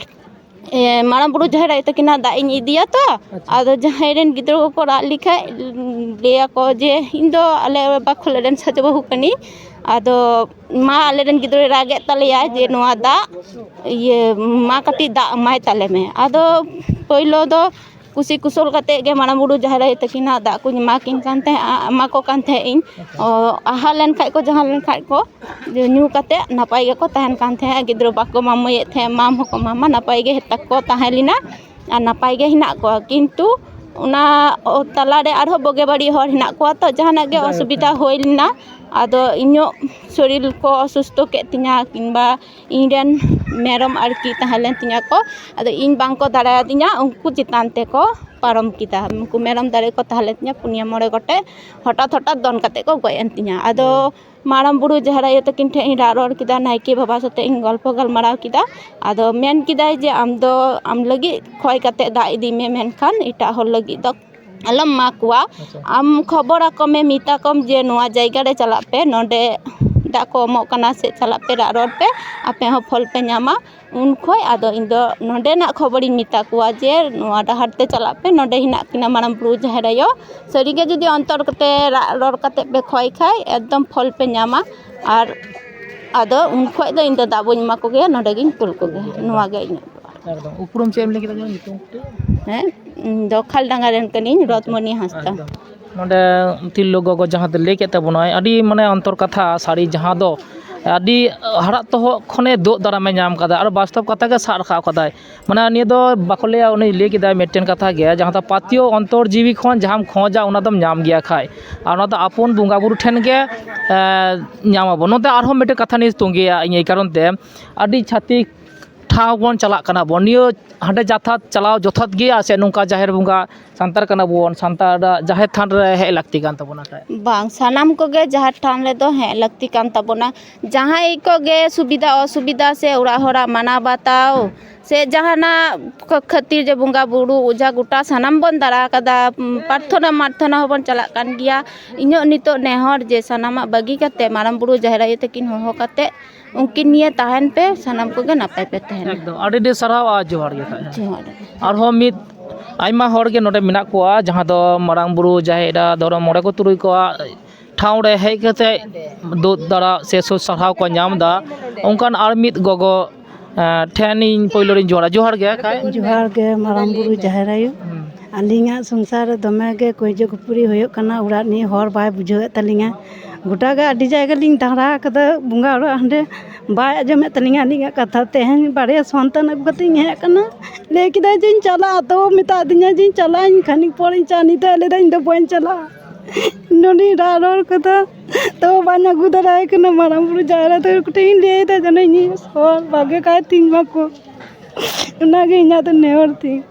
ᱮ, ᱢᱟᱨᱟᱝ ᱵᱩᱨᱩ ᱡᱟᱦᱮᱨ ᱟᱭᱳ ᱛᱟᱹᱠᱤᱱᱟᱜ ᱫᱟᱜ ᱤᱧ ᱤᱫᱤᱭᱟ ᱛᱚ᱾ ᱟᱪᱪᱷᱟ᱾ ᱟᱫᱚ ᱡᱟᱦᱟᱸᱭ ᱨᱮᱱ ᱜᱤᱫᱽᱨᱟᱹ ᱠᱚᱠᱚ ᱨᱟᱜ ᱞᱮᱠᱷᱟᱡ, ᱞᱟᱹᱭᱟᱠᱚ ᱡᱮ, "ᱤᱧ ᱫᱚ ᱟᱞᱮ ᱵᱟᱠᱷᱳᱞ ᱨᱮᱱ ᱥᱟᱡᱚ ᱵᱟᱹᱦᱩ ᱠᱟᱹᱱᱟᱹᱧ, ᱟᱫᱚ ᱢᱟ ᱟᱞᱮ ᱨᱮᱱ ᱜᱤᱫᱽᱨᱟᱹᱭ ᱨᱟᱜᱮᱫ ᱛᱟᱞᱮᱭᱟ ᱡᱮ ᱱᱚᱣᱟ ᱫᱟᱜ, ᱤᱭᱟᱹ, ᱢᱟ ᱠᱟᱹᱴᱤᱡ ᱫᱟᱜ ᱮᱢᱟᱭ ᱛᱟᱞᱮ ᱢᱮ᱾" ᱟᱫᱚ ᱯᱳᱭᱞᱳ ᱫᱚ ᱠᱩᱥᱤ ᱠᱩᱥᱚᱞ ᱠᱟᱛᱮᱫ ᱜᱮ ᱢᱟᱨᱟᱝ ᱵᱩᱨᱩ ᱡᱟᱦᱮᱨ ᱟᱭᱳ ᱛᱟᱹᱠᱤᱱᱟᱜ ᱫᱟᱜ ᱠᱚᱧ ᱮᱢᱟ ᱠᱤᱱ ᱠᱟᱱ ᱛᱟᱦᱮᱸᱫ, ᱮᱢᱟ ᱠᱚ ᱠᱟᱱ ᱛᱟᱦᱮᱸᱫ ᱤᱧ᱾ ᱚ, ᱟᱦᱟ ᱞᱮᱱ ᱠᱷᱟᱡ ᱠᱚ, ᱡᱟᱦᱟᱸ ᱞᱮᱱ ᱠᱷᱟᱡ ᱠᱚ, ᱡᱮ ᱧᱩ ᱠᱟᱛᱮᱫ ᱱᱟᱯᱟᱭ ᱜᱮᱠᱚ ᱛᱟᱦᱮᱱ ᱠᱟᱱ ᱛᱟᱦᱮᱸᱫ᱾ ᱜᱤᱫᱽᱨᱟᱹ ᱵᱟᱠᱚ ᱢᱟᱢᱚᱭᱮᱫ ᱛᱟᱦᱮᱸᱫ, ᱢᱟᱢ ᱦᱚᱸᱠᱚ ᱢᱟᱢᱟ, ᱱᱟᱯᱟᱭ ᱜᱮ ᱛᱟᱠᱚ ᱛᱟᱦᱮᱸ ᱞᱮᱱᱟ ᱟᱨ ᱱᱟᱯᱟᱭ ᱜᱮ ᱦᱮᱱᱟᱜ ᱠᱚᱣᱟ᱾ ᱠᱤᱱᱛᱩ ᱚᱱᱟ ᱛᱟᱞᱟᱨᱮ ᱟᱨᱦᱚᱸ ᱵᱩᱜᱤ ᱵᱟᱹᱲᱤᱡ ᱦᱚᱲ ᱦᱮᱱᱟᱜ ᱠᱚᱣᱟ ᱛᱚ, ᱡᱟᱦᱟᱱᱟᱜ ᱜᱮ ᱡᱟᱭᱦᱳᱠ, ᱚᱥᱩᱵᱤᱫᱷᱟ ᱦᱮᱸ᱾ ᱦᱩᱭ ᱞᱮᱱᱟ, ᱟᱫᱚ ᱤᱧᱟᱹᱜ ᱥᱚᱨᱤᱨ ᱠᱚ ᱚᱥᱩᱥᱛᱷᱚ ᱠᱮᱫ ᱛᱤᱧᱟ, ᱠᱤᱝᱵᱟ ᱤᱧ ᱨᱮᱱ ᱢᱮᱨᱚᱢ ᱟᱨᱠᱤ ᱛᱟᱦᱮᱸ ᱞᱮᱱ ᱛᱤᱧᱟ ᱠᱚ, ᱟᱫᱚ ᱤᱧ ᱵᱟᱝ ᱠᱚ ᱫᱟᱲᱮᱭᱟᱫᱤᱧᱟ, ᱩᱱᱠᱩ ᱪᱮᱛᱟᱱ ᱛᱮᱠᱚ ᱯᱟᱨᱚᱢ ᱠᱮᱫᱟ᱾ ᱩᱱᱠᱩ ᱢᱮᱨᱚᱢ ᱫᱟᱨᱮ ᱠᱚ ᱛᱟᱦᱮᱸ ᱞᱮᱱ ᱛᱤᱧᱟ ᱯᱩᱱᱭᱟᱹ ᱢᱚᱬᱮ ᱜᱚᱴᱮᱡ, ᱦᱚᱴᱟᱛ ᱦᱚᱴᱟᱛ ᱫᱚᱱ ᱠᱟᱛᱮ ᱠᱚ ᱜᱚᱡ ᱮᱱ ᱛᱤᱧᱟ᱾ ᱟᱫᱚ ᱢᱟᱨᱟᱝ ᱵᱩᱨᱩ ᱡᱟᱦᱮᱨ ᱟᱭᱳ ᱛᱟᱹᱠᱤᱱ ᱴᱷᱮᱱ ᱤᱧ ᱨᱟᱜ ᱨᱚᱲ ᱠᱮᱫᱟ, ᱱᱟᱭᱠᱮ ᱵᱟᱵᱟ ᱥᱟᱛᱮ ᱤᱧ ᱜᱚᱞᱯᱚ ᱜᱟᱞᱢᱟᱨᱟᱣ ᱠᱮᱫᱟ᱾ ᱟᱫᱚ ᱢᱮᱱ ᱠᱮᱫᱟᱭ ᱡᱮ, "ᱟᱢ ᱫᱚ ᱟᱢ ᱞᱟᱹᱜᱤᱫ ᱠᱷᱚᱭ ᱠᱟᱛᱮ ᱫᱟᱜ ᱤᱫᱤ ᱢᱮ, ᱢᱮᱱᱠᱷᱟᱱ ᱮᱴᱟᱜ ᱦᱚᱲ ᱞᱟᱹᱜᱤᱫ ᱫᱚ ᱟᱞᱚᱢ ᱮᱢᱟ ᱠᱚᱣᱟ᱾ ᱟᱪᱪᱷᱟ᱾ ᱟᱢ ᱠᱷᱚᱵᱚᱨ ᱟᱠᱚ ᱢᱮ, ᱢᱮᱛᱟ ᱠᱚᱢ ᱡᱮ ᱱᱚᱣᱟ ᱡᱟᱭᱜᱟ ᱨᱮ ᱪᱟᱞᱟᱜ ᱯᱮ, ᱱᱚᱰᱮ ᱫᱟᱜ ᱠᱚ ᱮᱢᱚᱜ ᱠᱟᱱᱟ, ᱥᱮ ᱪᱟᱞᱟᱜ ᱯᱮ, ᱨᱟᱜ ᱨᱚᱲ ᱯᱮ, ᱟᱯᱮ ᱦᱚᱸ ᱯᱷᱚᱞ ᱯᱮ ᱧᱟᱢᱟ᱾" ᱩᱱ ᱠᱷᱚᱡ ᱟᱫᱚ ᱤᱧ ᱫᱚ ᱱᱚᱰᱮᱱᱟᱜ ᱠᱷᱚᱵᱚᱨᱤᱧ ᱢᱮᱛᱟ ᱠᱚᱣᱟ ᱡᱮ ᱱᱚᱣᱟ ᱰᱟᱦᱟᱨ ᱛᱮ ᱪᱟᱞᱟᱜ ᱯᱮ, ᱱᱚᱰᱮ ᱦᱮᱱᱟᱜ ᱠᱤᱱᱟ ᱢᱟᱨᱟᱝ ᱵᱩᱨᱩ ᱡᱟᱦᱮᱨ ᱟᱭᱳ᱾ ᱥᱟᱹᱨᱤᱜᱮ ᱡᱩᱫᱤ ᱚᱱᱛᱚᱨ ᱠᱟᱛᱮ ᱨᱟᱜ ᱨᱚᱲ ᱠᱟᱛᱮ ᱯᱮ ᱠᱷᱚᱭ ᱠᱷᱟᱡ, ᱮᱠᱫᱚᱢ ᱯᱷᱚᱞ ᱯᱮ ᱧᱟᱢᱟ᱾ ᱟᱨ ᱟᱫᱚ ᱩᱱ ᱠᱷᱚᱡ ᱫᱚ ᱤᱧ ᱫᱚ ᱫᱟᱜ ᱵᱟᱹᱧ ᱮᱢᱟ ᱠᱚᱜᱮᱭᱟ, ᱱᱚᱰᱮ ᱜᱤᱧ ᱠᱩᱞ ᱠᱚᱜᱮᱭᱟ᱾ ᱱᱚᱣᱟ ᱜᱮ ᱤᱧᱟᱹᱜ ᱫᱚ᱾ ᱮᱠᱫᱚᱢ᱾ ᱩᱯᱨᱩᱢ ᱪᱮᱫ ᱮᱢ ᱞᱟᱹᱭ ᱠᱮᱫᱟ ᱡᱮ ᱧᱩᱛᱩᱢ ᱠᱟᱹᱴᱤᱡ? ᱦᱮᱸ, ᱤᱧ ᱫᱚ ᱠᱷᱟᱞᱰᱟᱸᱜᱟ ᱨᱮᱱ ᱠᱟᱹᱱᱟᱹᱧ, ᱨᱚᱛᱢᱚᱱᱤ ᱦᱟᱸᱥᱫᱟ᱾ ᱮᱠᱫᱚᱢ᱾ ᱱᱚᱰᱮ ᱛᱤᱨᱞᱟᱹ ᱜᱚᱜᱚ ᱡᱟᱦᱟᱸ ᱫᱚ ᱞᱟᱹᱭ ᱠᱮᱫ ᱛᱟᱵᱚᱱᱟᱭ, ᱟᱹᱰᱤ ᱢᱟᱱᱮ ᱚᱱᱛᱚᱨ ᱠᱟᱛᱷᱟ ᱥᱟᱹᱨᱤ, ᱡᱟᱦᱟᱸ ᱫᱚ ᱟᱹᱰᱤ ᱦᱟᱨᱟᱜ ᱛᱚᱦᱚᱜ ᱠᱷᱚᱱᱮ ᱫᱳᱜ ᱫᱟᱨᱟᱢᱮ ᱧᱟᱢ ᱠᱟᱫᱟ ᱟᱨ ᱵᱟᱥᱛᱚᱵ ᱠᱟᱛᱷᱟ ᱜᱮ ᱥᱟᱵ ᱨᱟᱠᱟᱵ ᱠᱟᱫᱟᱭ᱾ ᱢᱟᱱᱮ ᱱᱤᱭᱟᱹ ᱫᱚ ᱵᱟᱠᱚ ᱞᱟᱹᱭᱟ, ᱩᱱᱤ ᱞᱟᱹᱭ ᱠᱮᱫᱟᱭ ᱢᱤᱫᱴᱮᱱ ᱠᱟᱛᱷᱟ ᱜᱮ, ᱡᱟᱦᱟᱸ ᱫᱚ ᱯᱟᱹᱛᱭᱟᱹᱣ ᱚᱱᱛᱚᱨ ᱡᱤᱣᱤ ᱠᱷᱚᱱ ᱡᱟᱦᱟᱸᱢ ᱠᱷᱚᱡᱟ ᱚᱱᱟ ᱫᱚᱢ ᱧᱟᱢ ᱜᱮᱭᱟ ᱠᱷᱟᱡ, ᱟᱨ ᱚᱱᱟ ᱫᱚ ᱟᱯᱚᱱ ᱵᱚᱸᱜᱟ ᱵᱩᱨᱩ ᱴᱷᱮᱱ ᱜᱮ, ᱮ, ᱧᱟᱢ ᱟᱵᱚᱱ᱾ ᱱᱚᱛᱮ ᱟᱨᱦᱚᱸ ᱢᱤᱫᱴᱮᱱ ᱠᱟᱛᱷᱟ ᱱᱤᱭᱟᱹ ᱛᱚᱸᱜᱮᱭᱟ ᱤᱧ ᱮᱭ ᱠᱟᱨᱚᱱ ᱛᱮ, ᱟᱹᱰᱤ ᱪᱷᱟᱹᱛᱤᱠ ᱴᱷᱟᱶ ᱵᱚᱱ ᱪᱟᱞᱟᱜ ᱠᱟᱱᱟ ᱵᱚᱱ, ᱱᱤᱭᱟᱹ ᱦᱟᱸᱰᱮ ᱡᱟᱛᱷᱟ ᱪᱟᱞᱟᱣ ᱡᱚᱛᱷᱟᱛ ᱜᱮᱭᱟ ᱥᱮ ᱱᱚᱝᱠᱟ ᱡᱟᱦᱮᱨ ᱵᱚᱸᱜᱟ, ᱥᱟᱱᱛᱟᱲ ᱠᱟᱱᱟ ᱵᱚᱱ, ᱥᱟᱱᱛᱟᱲᱟᱜ ᱡᱟᱦᱮᱨ ᱛᱷᱟᱱ ᱨᱮ ᱦᱮᱡ ᱞᱟᱹᱠᱛᱤ ᱠᱟᱱ ᱛᱟᱵᱚᱱᱟ ᱠᱷᱟᱡ? ᱵᱟᱝ, ᱥᱟᱱᱟᱢ ᱠᱚᱜᱮ ᱡᱟᱦᱮᱨ ᱛᱷᱟᱱ ᱨᱮᱫᱚ ᱦᱮᱡ ᱞᱟᱹᱠᱛᱤ ᱠᱟᱱ ᱛᱟᱵᱚᱱᱟ᱾ ᱡᱟᱦᱟᱸᱭ ᱠᱚᱜᱮ ᱥᱩᱵᱤᱫᱷᱟ ᱚᱥᱩᱵᱤᱫᱷᱟ ᱥᱮ ᱚᱲᱟᱜ ᱦᱚᱲᱟᱜ ᱢᱟᱱᱟᱣ ᱵᱟᱛᱟᱣ ᱥᱮ ᱡᱟᱦᱟᱱᱟᱜ ᱠᱷᱟᱹᱛᱤᱨ ᱡᱮ ᱵᱚᱸᱜᱟ ᱵᱩᱨᱩ ᱚᱡᱷᱟ ᱜᱚᱴᱟ ᱥᱟᱱᱟᱢ ᱵᱚᱱ ᱫᱟᱬᱟ ᱟᱠᱟᱫᱟ, ᱯᱨᱟᱨᱛᱷᱚᱱᱟ ᱢᱟᱨᱛᱷᱚᱱᱟ ᱦᱚᱸᱵᱚᱱ ᱪᱟᱞᱟᱜ ᱠᱟᱱ ᱜᱮᱭᱟ᱾ ᱤᱧᱟᱹᱜ ᱱᱤᱛᱚᱜ ᱱᱮᱦᱚᱨ ᱡᱮ ᱥᱟᱱᱟᱢᱟᱜ ᱵᱟᱹᱜᱤ ᱠᱟᱛᱮ ᱢᱟᱨᱟᱝ ᱵᱩᱨᱩ ᱡᱟᱦᱮᱨ ᱟᱭᱳ ᱛᱟᱹᱠᱤᱱ ᱦᱚᱦᱚ ᱠᱟᱛᱮ ᱩᱱᱠᱤᱱ ᱱᱤᱭᱮ ᱛᱟᱦᱮᱱ ᱯᱮ, ᱥᱟᱱᱟᱢ ᱠᱚᱜᱮ ᱱᱟᱯᱟᱭ ᱯᱮ ᱛᱟᱦᱮᱱᱟ᱾ ᱮᱠᱫᱚᱢ, ᱟᱹᱰᱤ ᱟᱹᱰᱤ ᱥᱟᱨᱦᱟᱣ ᱟᱨ ᱡᱚᱦᱟᱨ ᱜᱮ ᱠᱷᱟᱡ᱾ ᱡᱚᱦᱟᱨ ᱜᱮ᱾ ᱟᱨᱦᱚᱸ ᱢᱤᱫ ᱟᱭᱢᱟ ᱦᱚᱲ ᱜᱮ ᱱᱚᱰᱮ ᱢᱮᱱᱟᱜ ᱠᱚᱣᱟ, ᱡᱟᱦᱟᱸ ᱫᱚ ᱢᱟᱨᱟᱝ ᱵᱩᱨᱩ, ᱡᱟᱦᱮᱨ ᱮᱨᱟ, ᱫᱷᱚᱨᱚᱢ ᱢᱚᱬᱮ ᱠᱚ ᱛᱩᱨᱩᱭ ᱠᱚᱣᱟᱜ ᱴᱷᱟᱶ ᱨᱮ ᱦᱮᱡ ᱠᱟᱛᱮ ᱫᱩᱜ ᱫᱟᱨᱟ ᱥᱮ ᱥᱩ ᱥᱟᱨᱦᱟᱣ ᱠᱚ ᱧᱟᱢ ᱮᱫᱟ, ᱚᱱᱠᱟᱱ ᱟᱨ ᱢᱤᱫ ᱜᱚᱜᱚ ᱴᱷᱮᱱ ᱤᱧ ᱯᱳᱭᱞᱳ ᱨᱤᱧ ᱡᱚᱦᱟᱨᱟ᱾ ᱡᱚᱦᱟᱨ ᱜᱮ ᱠᱷᱟᱡ᱾ ᱡᱚᱦᱟᱨ ᱜᱮ ᱢᱟᱨᱟᱝ ᱵᱩᱨᱩ ᱡᱟᱦᱮᱨ ᱟᱭᱳ᱾ ᱦᱩᱸ᱾ ᱟᱹᱞᱤᱧᱟᱜ ᱥᱚᱝᱥᱟᱨ ᱨᱮ ᱫᱚᱢᱮ ᱜᱮ ᱠᱟᱹᱭᱡᱟᱹ ᱠᱷᱟᱹᱯᱟᱹᱨᱤ ᱦᱩᱭᱩᱜ ᱠᱟᱱᱟ, ᱚᱲᱟᱜ ᱨᱤᱱᱤᱡ ᱦᱚᱲ ᱵᱟᱭ ᱵᱩᱡᱷᱟᱹᱣᱮᱫ ᱛᱟᱹᱞᱤᱧᱟ᱾ ᱜᱚᱴᱟ ᱜᱮ ᱟᱹᱰᱤ ᱡᱟᱭᱜᱟ ᱞᱤᱧ ᱫᱟᱬᱟ ᱟᱠᱟᱫᱟ, ᱵᱚᱸᱜᱟ ᱚᱲᱟᱜ ᱦᱟᱸᱰᱮ ᱵᱟᱭ ᱟᱸᱡᱚᱢᱮᱫ ᱛᱟᱹᱞᱤᱧᱟ ᱟᱹᱞᱤᱧᱟᱜ ᱠᱟᱛᱷᱟ᱾ ᱛᱮᱦᱮᱧ ᱵᱟᱨᱭᱟ ᱥᱚᱱᱛᱟᱱ ᱟᱹᱜᱩ ᱠᱟᱛᱮ ᱤᱧ ᱦᱮᱡ ᱟᱠᱟᱱᱟ, ᱞᱟᱹᱭ ᱠᱮᱫᱟᱭ ᱡᱮᱧ ᱪᱟᱞᱟᱜᱼᱟ, ᱛᱚ ᱢᱮᱛᱟ ᱫᱤᱧᱟ ᱡᱮᱧ ᱪᱟᱞᱟᱜᱼᱟ, ᱤᱧ ᱠᱷᱟᱱᱤᱠ ᱯᱚᱨ ᱤᱧ ᱪᱟ ᱱᱤᱛᱟᱹ ᱞᱟᱹᱭ ᱫᱟ ᱤᱧ ᱫᱚ ᱵᱟᱹᱧ ᱪᱟᱞᱟᱜᱼᱟ᱾ ᱱᱚᱰᱮᱧ ᱨᱟᱜ ᱨᱚᱲ ᱠᱟᱫᱟ, ᱛᱚ ᱵᱟᱹᱧ ᱟᱹᱜᱩ ᱫᱟᱲᱮᱭᱟᱭ ᱠᱟᱱᱟ᱾ ᱢᱟᱨᱟᱝ ᱵᱩᱨᱩ ᱡᱟᱦᱮᱨ ᱟᱭᱳ ᱛᱟᱠᱚ ᱠᱚᱴᱷᱮᱱ ᱤᱧ ᱞᱟᱹᱭ ᱫᱟ ᱡᱮᱱᱚ ᱤᱧ ᱦᱚᱲ ᱵᱷᱟᱜᱮ ᱠᱟᱭ ᱛᱤᱧ ᱢᱟᱠᱚ, ᱚᱱᱟᱜᱮ ᱤᱧᱟᱹᱜ ᱫᱚ ᱱᱮᱦᱚᱨ ᱛᱤᱧ᱾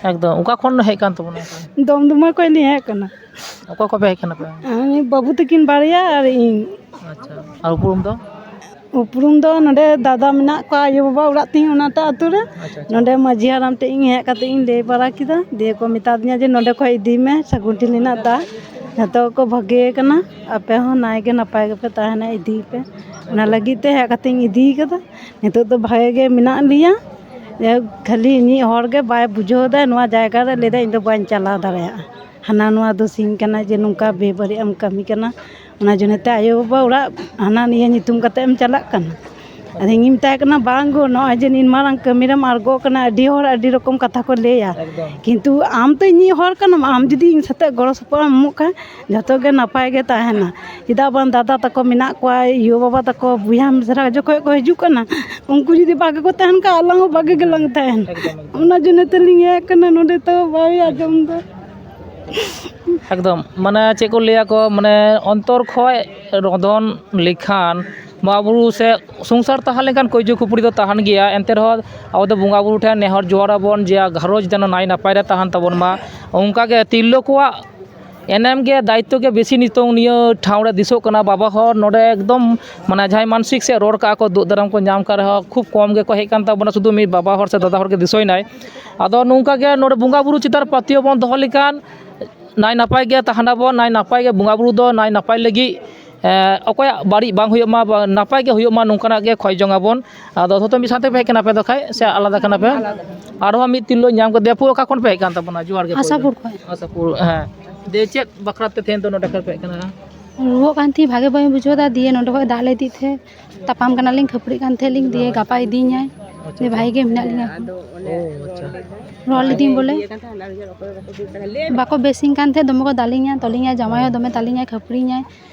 ᱮᱠᱫᱚᱢ᱾ ᱚᱠᱟ ᱠᱷᱚᱱ ᱦᱮᱡ ᱠᱟᱱ ᱛᱟᱵᱚᱱᱟ? ᱫᱚᱢᱫᱚᱢᱟ ᱠᱷᱚᱱ ᱞᱤᱧ ᱦᱮᱡ ᱠᱟᱱᱟ᱾ ᱚᱠᱚᱭ ᱠᱚᱯᱮ ᱦᱮᱡ ᱠᱟᱱᱟ ᱯᱮ? ᱟᱨ ᱵᱟᱹᱵᱩ ᱛᱟᱹᱠᱤᱱ ᱵᱟᱨᱭᱟ ᱟᱨ ᱤᱧ᱾ ᱟᱪᱪᱷᱟ, ᱟᱨ ᱩᱯᱨᱩᱢ ᱫᱚ? ᱩᱯᱨᱩᱢ ᱫᱚ ᱱᱚᱰᱮ ᱫᱟᱫᱟ ᱢᱮᱱᱟᱜ ᱠᱚᱣᱟ, ᱟᱭᱳ ᱵᱟᱵᱟ ᱚᱲᱟᱜ ᱛᱤᱧ ᱚᱱᱟᱴᱟᱜ ᱟᱹᱛᱩ ᱨᱮ᱾ ᱟᱪᱪᱷᱟ, ᱟᱪᱪᱷᱟ᱾ ᱱᱚᱰᱮ ᱢᱟᱹᱡᱷᱤ ᱦᱟᱲᱟᱢ ᱴᱷᱮᱱ ᱤᱧ ᱦᱮᱡ ᱠᱟᱛᱮ ᱤᱧ ᱞᱟᱹᱭ ᱵᱟᱲᱟ ᱠᱮᱫᱟ, ᱫᱤᱭᱮ ᱠᱚ ᱢᱮᱛᱟ ᱫᱤᱧᱟ ᱡᱮ ᱱᱚᱰᱮ ᱠᱷᱚᱱ ᱤᱫᱤᱭ ᱢᱮ ᱥᱟᱹᱜᱩᱱ ᱴᱷᱤᱞᱤ ᱨᱮᱱᱟᱜ ᱫᱟᱜ᱾ ᱡᱷᱚᱛᱚ ᱠᱚ ᱵᱷᱟᱜᱮ ᱠᱟᱱᱟ, ᱟᱯᱮ ᱦᱚᱸ ᱱᱟᱭ ᱜᱮ ᱱᱟᱯᱟᱭ ᱜᱮᱯᱮ ᱛᱟᱦᱮᱱᱟ, ᱤᱫᱤᱭ ᱯᱮ᱾ ᱚᱱᱟ ᱞᱟᱹᱜᱤᱫ ᱛᱮ ᱦᱮᱡ ᱠᱟᱛᱮ ᱤᱧ ᱤᱫᱤ ᱠᱟᱫᱟ᱾ ᱱᱤᱛᱚᱜ ᱫᱚ ᱵᱷᱟᱜᱮ ᱜᱮ ᱢᱮᱱᱟᱜ ᱞᱮᱭᱟ᱾ ᱡᱟᱭᱦᱳᱠ, ᱠᱷᱟᱹᱞᱤ ᱤᱧᱤᱡ ᱦᱚᱲ ᱜᱮ ᱵᱟᱭ ᱵᱩᱡᱷᱟᱹᱣ ᱫᱟ ᱱᱚᱣᱟ ᱡᱟᱭᱜᱟ ᱨᱮ, ᱞᱟᱹᱭ ᱫᱟ ᱤᱧ ᱫᱚ ᱵᱟᱹᱧ ᱪᱟᱞᱟᱣ ᱫᱟᱲᱮᱭᱟᱜᱼᱟ᱾ ᱦᱟᱱᱟ ᱱᱚᱣᱟ ᱫᱳᱥᱤᱧ ᱠᱟᱱᱟ ᱡᱮ ᱱᱚᱝᱠᱟ ᱵᱮᱵᱟᱹᱲᱤᱡ ᱮᱢ ᱠᱟᱹᱢᱤ ᱠᱟᱱᱟ, ᱚᱱᱟ ᱡᱚᱱᱱᱚ ᱛᱮ ᱟᱭᱳ ᱵᱟᱵᱟ ᱚᱲᱟᱜ ᱦᱟᱱᱟ ᱱᱤᱭᱟᱹ ᱧᱩᱛᱩᱢ ᱠᱟᱛᱮ ᱮᱢ ᱪᱟᱞᱟᱜ ᱠᱟᱱᱟ᱾ ᱟᱫᱚ ᱤᱧᱤᱧ ᱢᱮᱛᱟᱭ ᱠᱟᱱᱟ, "ᱵᱟᱝ ᱜᱳ, ᱱᱚᱜᱼᱚᱭ ᱡᱮ ᱱᱤᱱ ᱢᱟᱨᱟᱝ ᱠᱟᱹᱢᱤ ᱨᱮᱢ ᱟᱬᱜᱚ ᱠᱟᱱᱟ, ᱟᱹᱰᱤ ᱦᱚᱲ ᱟᱹᱰᱤ ᱨᱚᱠᱚᱢ ᱠᱟᱛᱷᱟ ᱠᱚ ᱞᱟᱹᱭᱟ, ᱮᱠᱫᱚᱢ᱾ ᱠᱤᱱᱛᱩ ᱟᱢ ᱛᱚ ᱤᱧᱤᱡ ᱦᱚᱲ ᱠᱟᱱᱟᱢ, ᱟᱢ ᱡᱩᱫᱤ ᱤᱧ ᱥᱟᱛᱮᱜ ᱜᱚᱲᱚ ᱥᱚᱯᱚᱦᱚᱫ ᱮᱢ ᱮᱢᱚᱜ ᱠᱷᱟᱱ ᱡᱷᱚᱛᱚ ᱜᱮ ᱱᱟᱯᱟᱭ ᱜᱮ ᱛᱟᱦᱮᱱᱟ᱾ ᱪᱮᱫᱟᱜ ᱵᱟᱝ ᱫᱟᱫᱟ ᱛᱟᱠᱚ ᱢᱮᱱᱟᱜ ᱠᱚᱣᱟ, ᱭᱳ ᱵᱟᱵᱟ ᱛᱟᱠᱚ, ᱵᱚᱭᱦᱟ ᱢᱤᱥᱨᱟ ᱡᱚᱠᱷᱚᱡ ᱠᱚ ᱦᱤᱡᱩᱜ ᱠᱟᱱᱟ, ᱩᱱᱠᱩ ᱡᱩᱫᱤ ᱵᱷᱟᱜᱮ ᱠᱚ ᱛᱟᱦᱮᱱ ᱠᱷᱟᱱ ᱟᱞᱟᱝ ᱦᱚᱸ ᱵᱷᱟᱜᱮ ᱜᱮᱞᱟᱝ ᱛᱟᱦᱮᱱ᱾ ᱮᱠᱫᱚᱢ, ᱮᱠᱫᱚᱢ᱾ ᱚᱱᱟ ᱡᱚᱱᱱᱚ ᱛᱮᱞᱤᱧ ᱦᱮᱡ ᱠᱟᱱᱟ ᱱᱚᱰᱮ, ᱛᱚ ᱵᱟᱭ ᱟᱸᱡᱚᱢ ᱫᱟ᱾" ᱮᱠᱫᱚᱢ, ᱢᱟᱱᱮ ᱪᱮᱫ ᱠᱚ ᱞᱟᱹᱭᱟ ᱠᱚ, ᱢᱟᱱᱮ ᱚᱱᱛᱚᱨ ᱠᱷᱚᱡ ᱨᱚᱫᱚᱱ ᱞᱮᱠᱷᱟᱱ ᱵᱚᱸᱜᱟ ᱵᱩᱨᱩ ᱥᱮ ᱥᱚᱝᱥᱟᱨ ᱛᱟᱦᱮᱸ ᱞᱮᱱᱠᱷᱟᱱ ᱠᱟᱹᱭᱡᱟᱹ ᱠᱷᱟᱹᱯᱟᱹᱨᱤ ᱫᱚ ᱛᱟᱦᱮᱱ ᱜᱮᱭᱟ᱾ ᱮᱱᱛᱮ ᱨᱮᱦᱚᱸ ᱟᱵᱚ ᱫᱚ ᱵᱚᱸᱜᱟ ᱵᱩᱨᱩ ᱴᱷᱮᱱ ᱱᱮᱦᱚᱨ ᱡᱚᱦᱟᱨ ᱟᱵᱚᱱ ᱡᱮ ᱜᱷᱟᱨᱚᱸᱡᱽ ᱡᱮᱱᱚ ᱱᱟᱭ ᱱᱟᱯᱟᱭ ᱨᱮ ᱛᱟᱦᱮᱱ ᱛᱟᱵᱚᱱ ᱢᱟ᱾ ᱚᱱᱠᱟᱜᱮ ᱛᱤᱨᱞᱟᱹ ᱠᱚᱣᱟᱜ ᱮᱱᱮᱢ ᱜᱮ, ᱫᱟᱭᱤᱛᱛᱚ ᱜᱮ ᱵᱮᱥᱤ ᱱᱤᱛᱚᱝ ᱱᱤᱭᱟᱹ ᱴᱷᱟᱶ ᱨᱮ ᱫᱤᱥᱚᱜ ᱠᱟᱱᱟ᱾ ᱵᱟᱵᱟ ᱦᱚᱲ ᱱᱚᱰᱮ ᱮᱠᱫᱚᱢ, ᱢᱟᱱᱮ, ᱡᱟᱦᱟᱸᱭ ᱢᱟᱱᱥᱤᱠ ᱥᱮ ᱨᱚᱲ ᱠᱟᱜᱼᱟ ᱠᱚ, ᱫᱩᱜ ᱫᱟᱨᱟᱢ ᱠᱚ ᱧᱟᱢ ᱠᱟᱜ ᱨᱮᱦᱚᱸ ᱠᱷᱩᱵ ᱠᱚᱢ ᱜᱮᱠᱚ ᱦᱮᱡ ᱠᱟᱱ ᱛᱟᱵᱚᱱᱟ᱾ ᱥᱩᱫᱷᱩ ᱢᱤᱫ ᱵᱟᱵᱟ ᱦᱚᱲ ᱥᱮ ᱫᱟᱫᱟ ᱦᱚᱲ ᱜᱮ ᱫᱤᱥᱟᱹᱭᱱᱟᱭ᱾ ᱟᱫᱚ ᱱᱚᱝᱠᱟ ᱜᱮ ᱱᱚᱰᱮ ᱵᱚᱸᱜᱟ ᱵᱩᱨᱩ ᱪᱮᱛᱟᱱ ᱨᱮ ᱯᱟᱹᱛᱭᱟᱹᱣ ᱵᱚᱱ ᱫᱚᱦᱚ ᱞᱮᱠᱷᱟᱱ ᱱᱟᱭ ᱱᱟᱯᱟᱭ ᱜᱮ ᱛᱟᱦᱮᱱᱟᱵᱚᱱ, ᱱᱟᱭ ᱱᱟᱯᱟᱭ ᱜᱮ ᱵᱚᱸᱜᱟ ᱵᱩᱨᱩ ᱫᱚ ᱱᱟᱭ ᱱᱟᱯᱟᱭ ᱞᱟᱹᱜᱤᱫ, ᱮ, ᱚᱠᱚᱭᱟᱜ ᱵᱟᱹᱲᱤᱡ ᱵᱟᱝ ᱦᱩᱭᱩᱜ ᱢᱟ, ᱵᱟ-, ᱱᱟᱯᱟᱭ ᱜᱮ ᱦᱩᱭᱩᱜ ᱢᱟ, ᱱᱚᱝᱠᱟᱱᱟᱜ ᱜᱮ ᱠᱷᱚᱭ ᱡᱚᱝ ᱟᱵᱚᱱ᱾ ᱟᱫᱚ ᱡᱷᱚᱛᱚ ᱢᱤᱫ ᱥᱟᱶᱛᱮ ᱯᱮ ᱦᱮᱡ ᱠᱟᱱᱟ ᱯᱮ ᱫᱚ ᱠᱷᱟᱡ, ᱥᱮ ᱟᱞᱟᱫᱟ ᱠᱟᱱᱟ ᱯᱮ? ᱟᱞᱟᱫᱟ᱾ ᱟᱨᱦᱚᱸ ᱢᱤᱫ ᱛᱤᱨᱞᱟᱹ ᱧᱟᱢ ᱠᱮᱫᱮᱭᱟ᱾ ᱯᱩ, ᱚᱠᱟ ᱠᱷᱚᱱ ᱯᱮ ᱦᱮᱡ ᱠᱟᱱ ᱛᱟᱵᱚᱱᱟ? ᱡᱚᱦᱟᱨ ᱜᱮ ᱯᱩ᱾ ᱟᱥᱟᱯᱩᱨ ᱠᱷᱚᱱ᱾ ᱟᱥᱟᱯᱩᱨ, ᱦᱮᱸ᱾ ᱫᱤᱭᱮ ᱪᱮᱫ ᱵᱟᱠᱷᱨᱟ ᱛᱮ ᱛᱮᱦᱮᱧ ᱫᱚ ᱱᱚᱰᱮ ᱯᱮ ᱦᱮᱡ ᱠᱟᱱᱟ? ᱨᱩᱣᱟᱹᱜ ᱠᱟᱱ ᱛᱤᱧ, ᱵᱷᱟᱜᱮ ᱵᱟᱹᱧ ᱵᱩᱡᱷᱟᱹᱣ ᱮᱫᱟ, ᱫᱤᱭᱮ ᱱᱚᱰᱮ ᱠᱷᱚᱡ ᱫᱟᱜ ᱞᱮ ᱤᱫᱤᱭᱮᱫ ᱛᱟᱦᱮᱸᱫ, ᱛᱟᱯᱟᱢ ᱠᱟᱱᱟᱞᱤᱧ, ᱠᱷᱟᱹᱯᱟᱹᱨᱤᱜ ᱠᱟᱱ ᱛᱟᱦᱮᱸᱫ ᱞᱤᱧ, ᱫᱤᱭᱮ ᱜᱟᱯᱟ ᱤᱫᱤᱭᱤᱧᱟᱭ, ᱟᱪᱪᱷᱟ, ᱫᱤᱭᱮ ᱟᱪᱪᱷᱟ᱾ ᱵᱷᱟᱜᱮ ᱜᱮ ᱢᱮᱱᱟᱜ ᱞᱤᱧᱟ᱾ ᱚ, ᱟᱪᱪᱷᱟ᱾ ᱨᱚᱲ ᱞᱤᱫᱤᱧ ᱵᱚᱞᱮ, ᱵᱟᱠᱚ ᱵᱮᱥᱤᱧ ᱠᱟᱱ ᱛᱟᱦᱮᱸᱫ, ᱫᱚᱢᱮ ᱠᱚ ᱫᱟᱞᱤᱧᱟ, ᱛᱚᱞᱤᱧᱟᱭ, ᱡᱟᱶᱟᱭ ᱦᱚᱸ ᱫᱚᱢᱮ ᱫᱟᱞᱤᱧᱟᱭ, ᱠᱷᱟᱹᱯᱟᱹᱨᱤᱧᱟᱭ᱾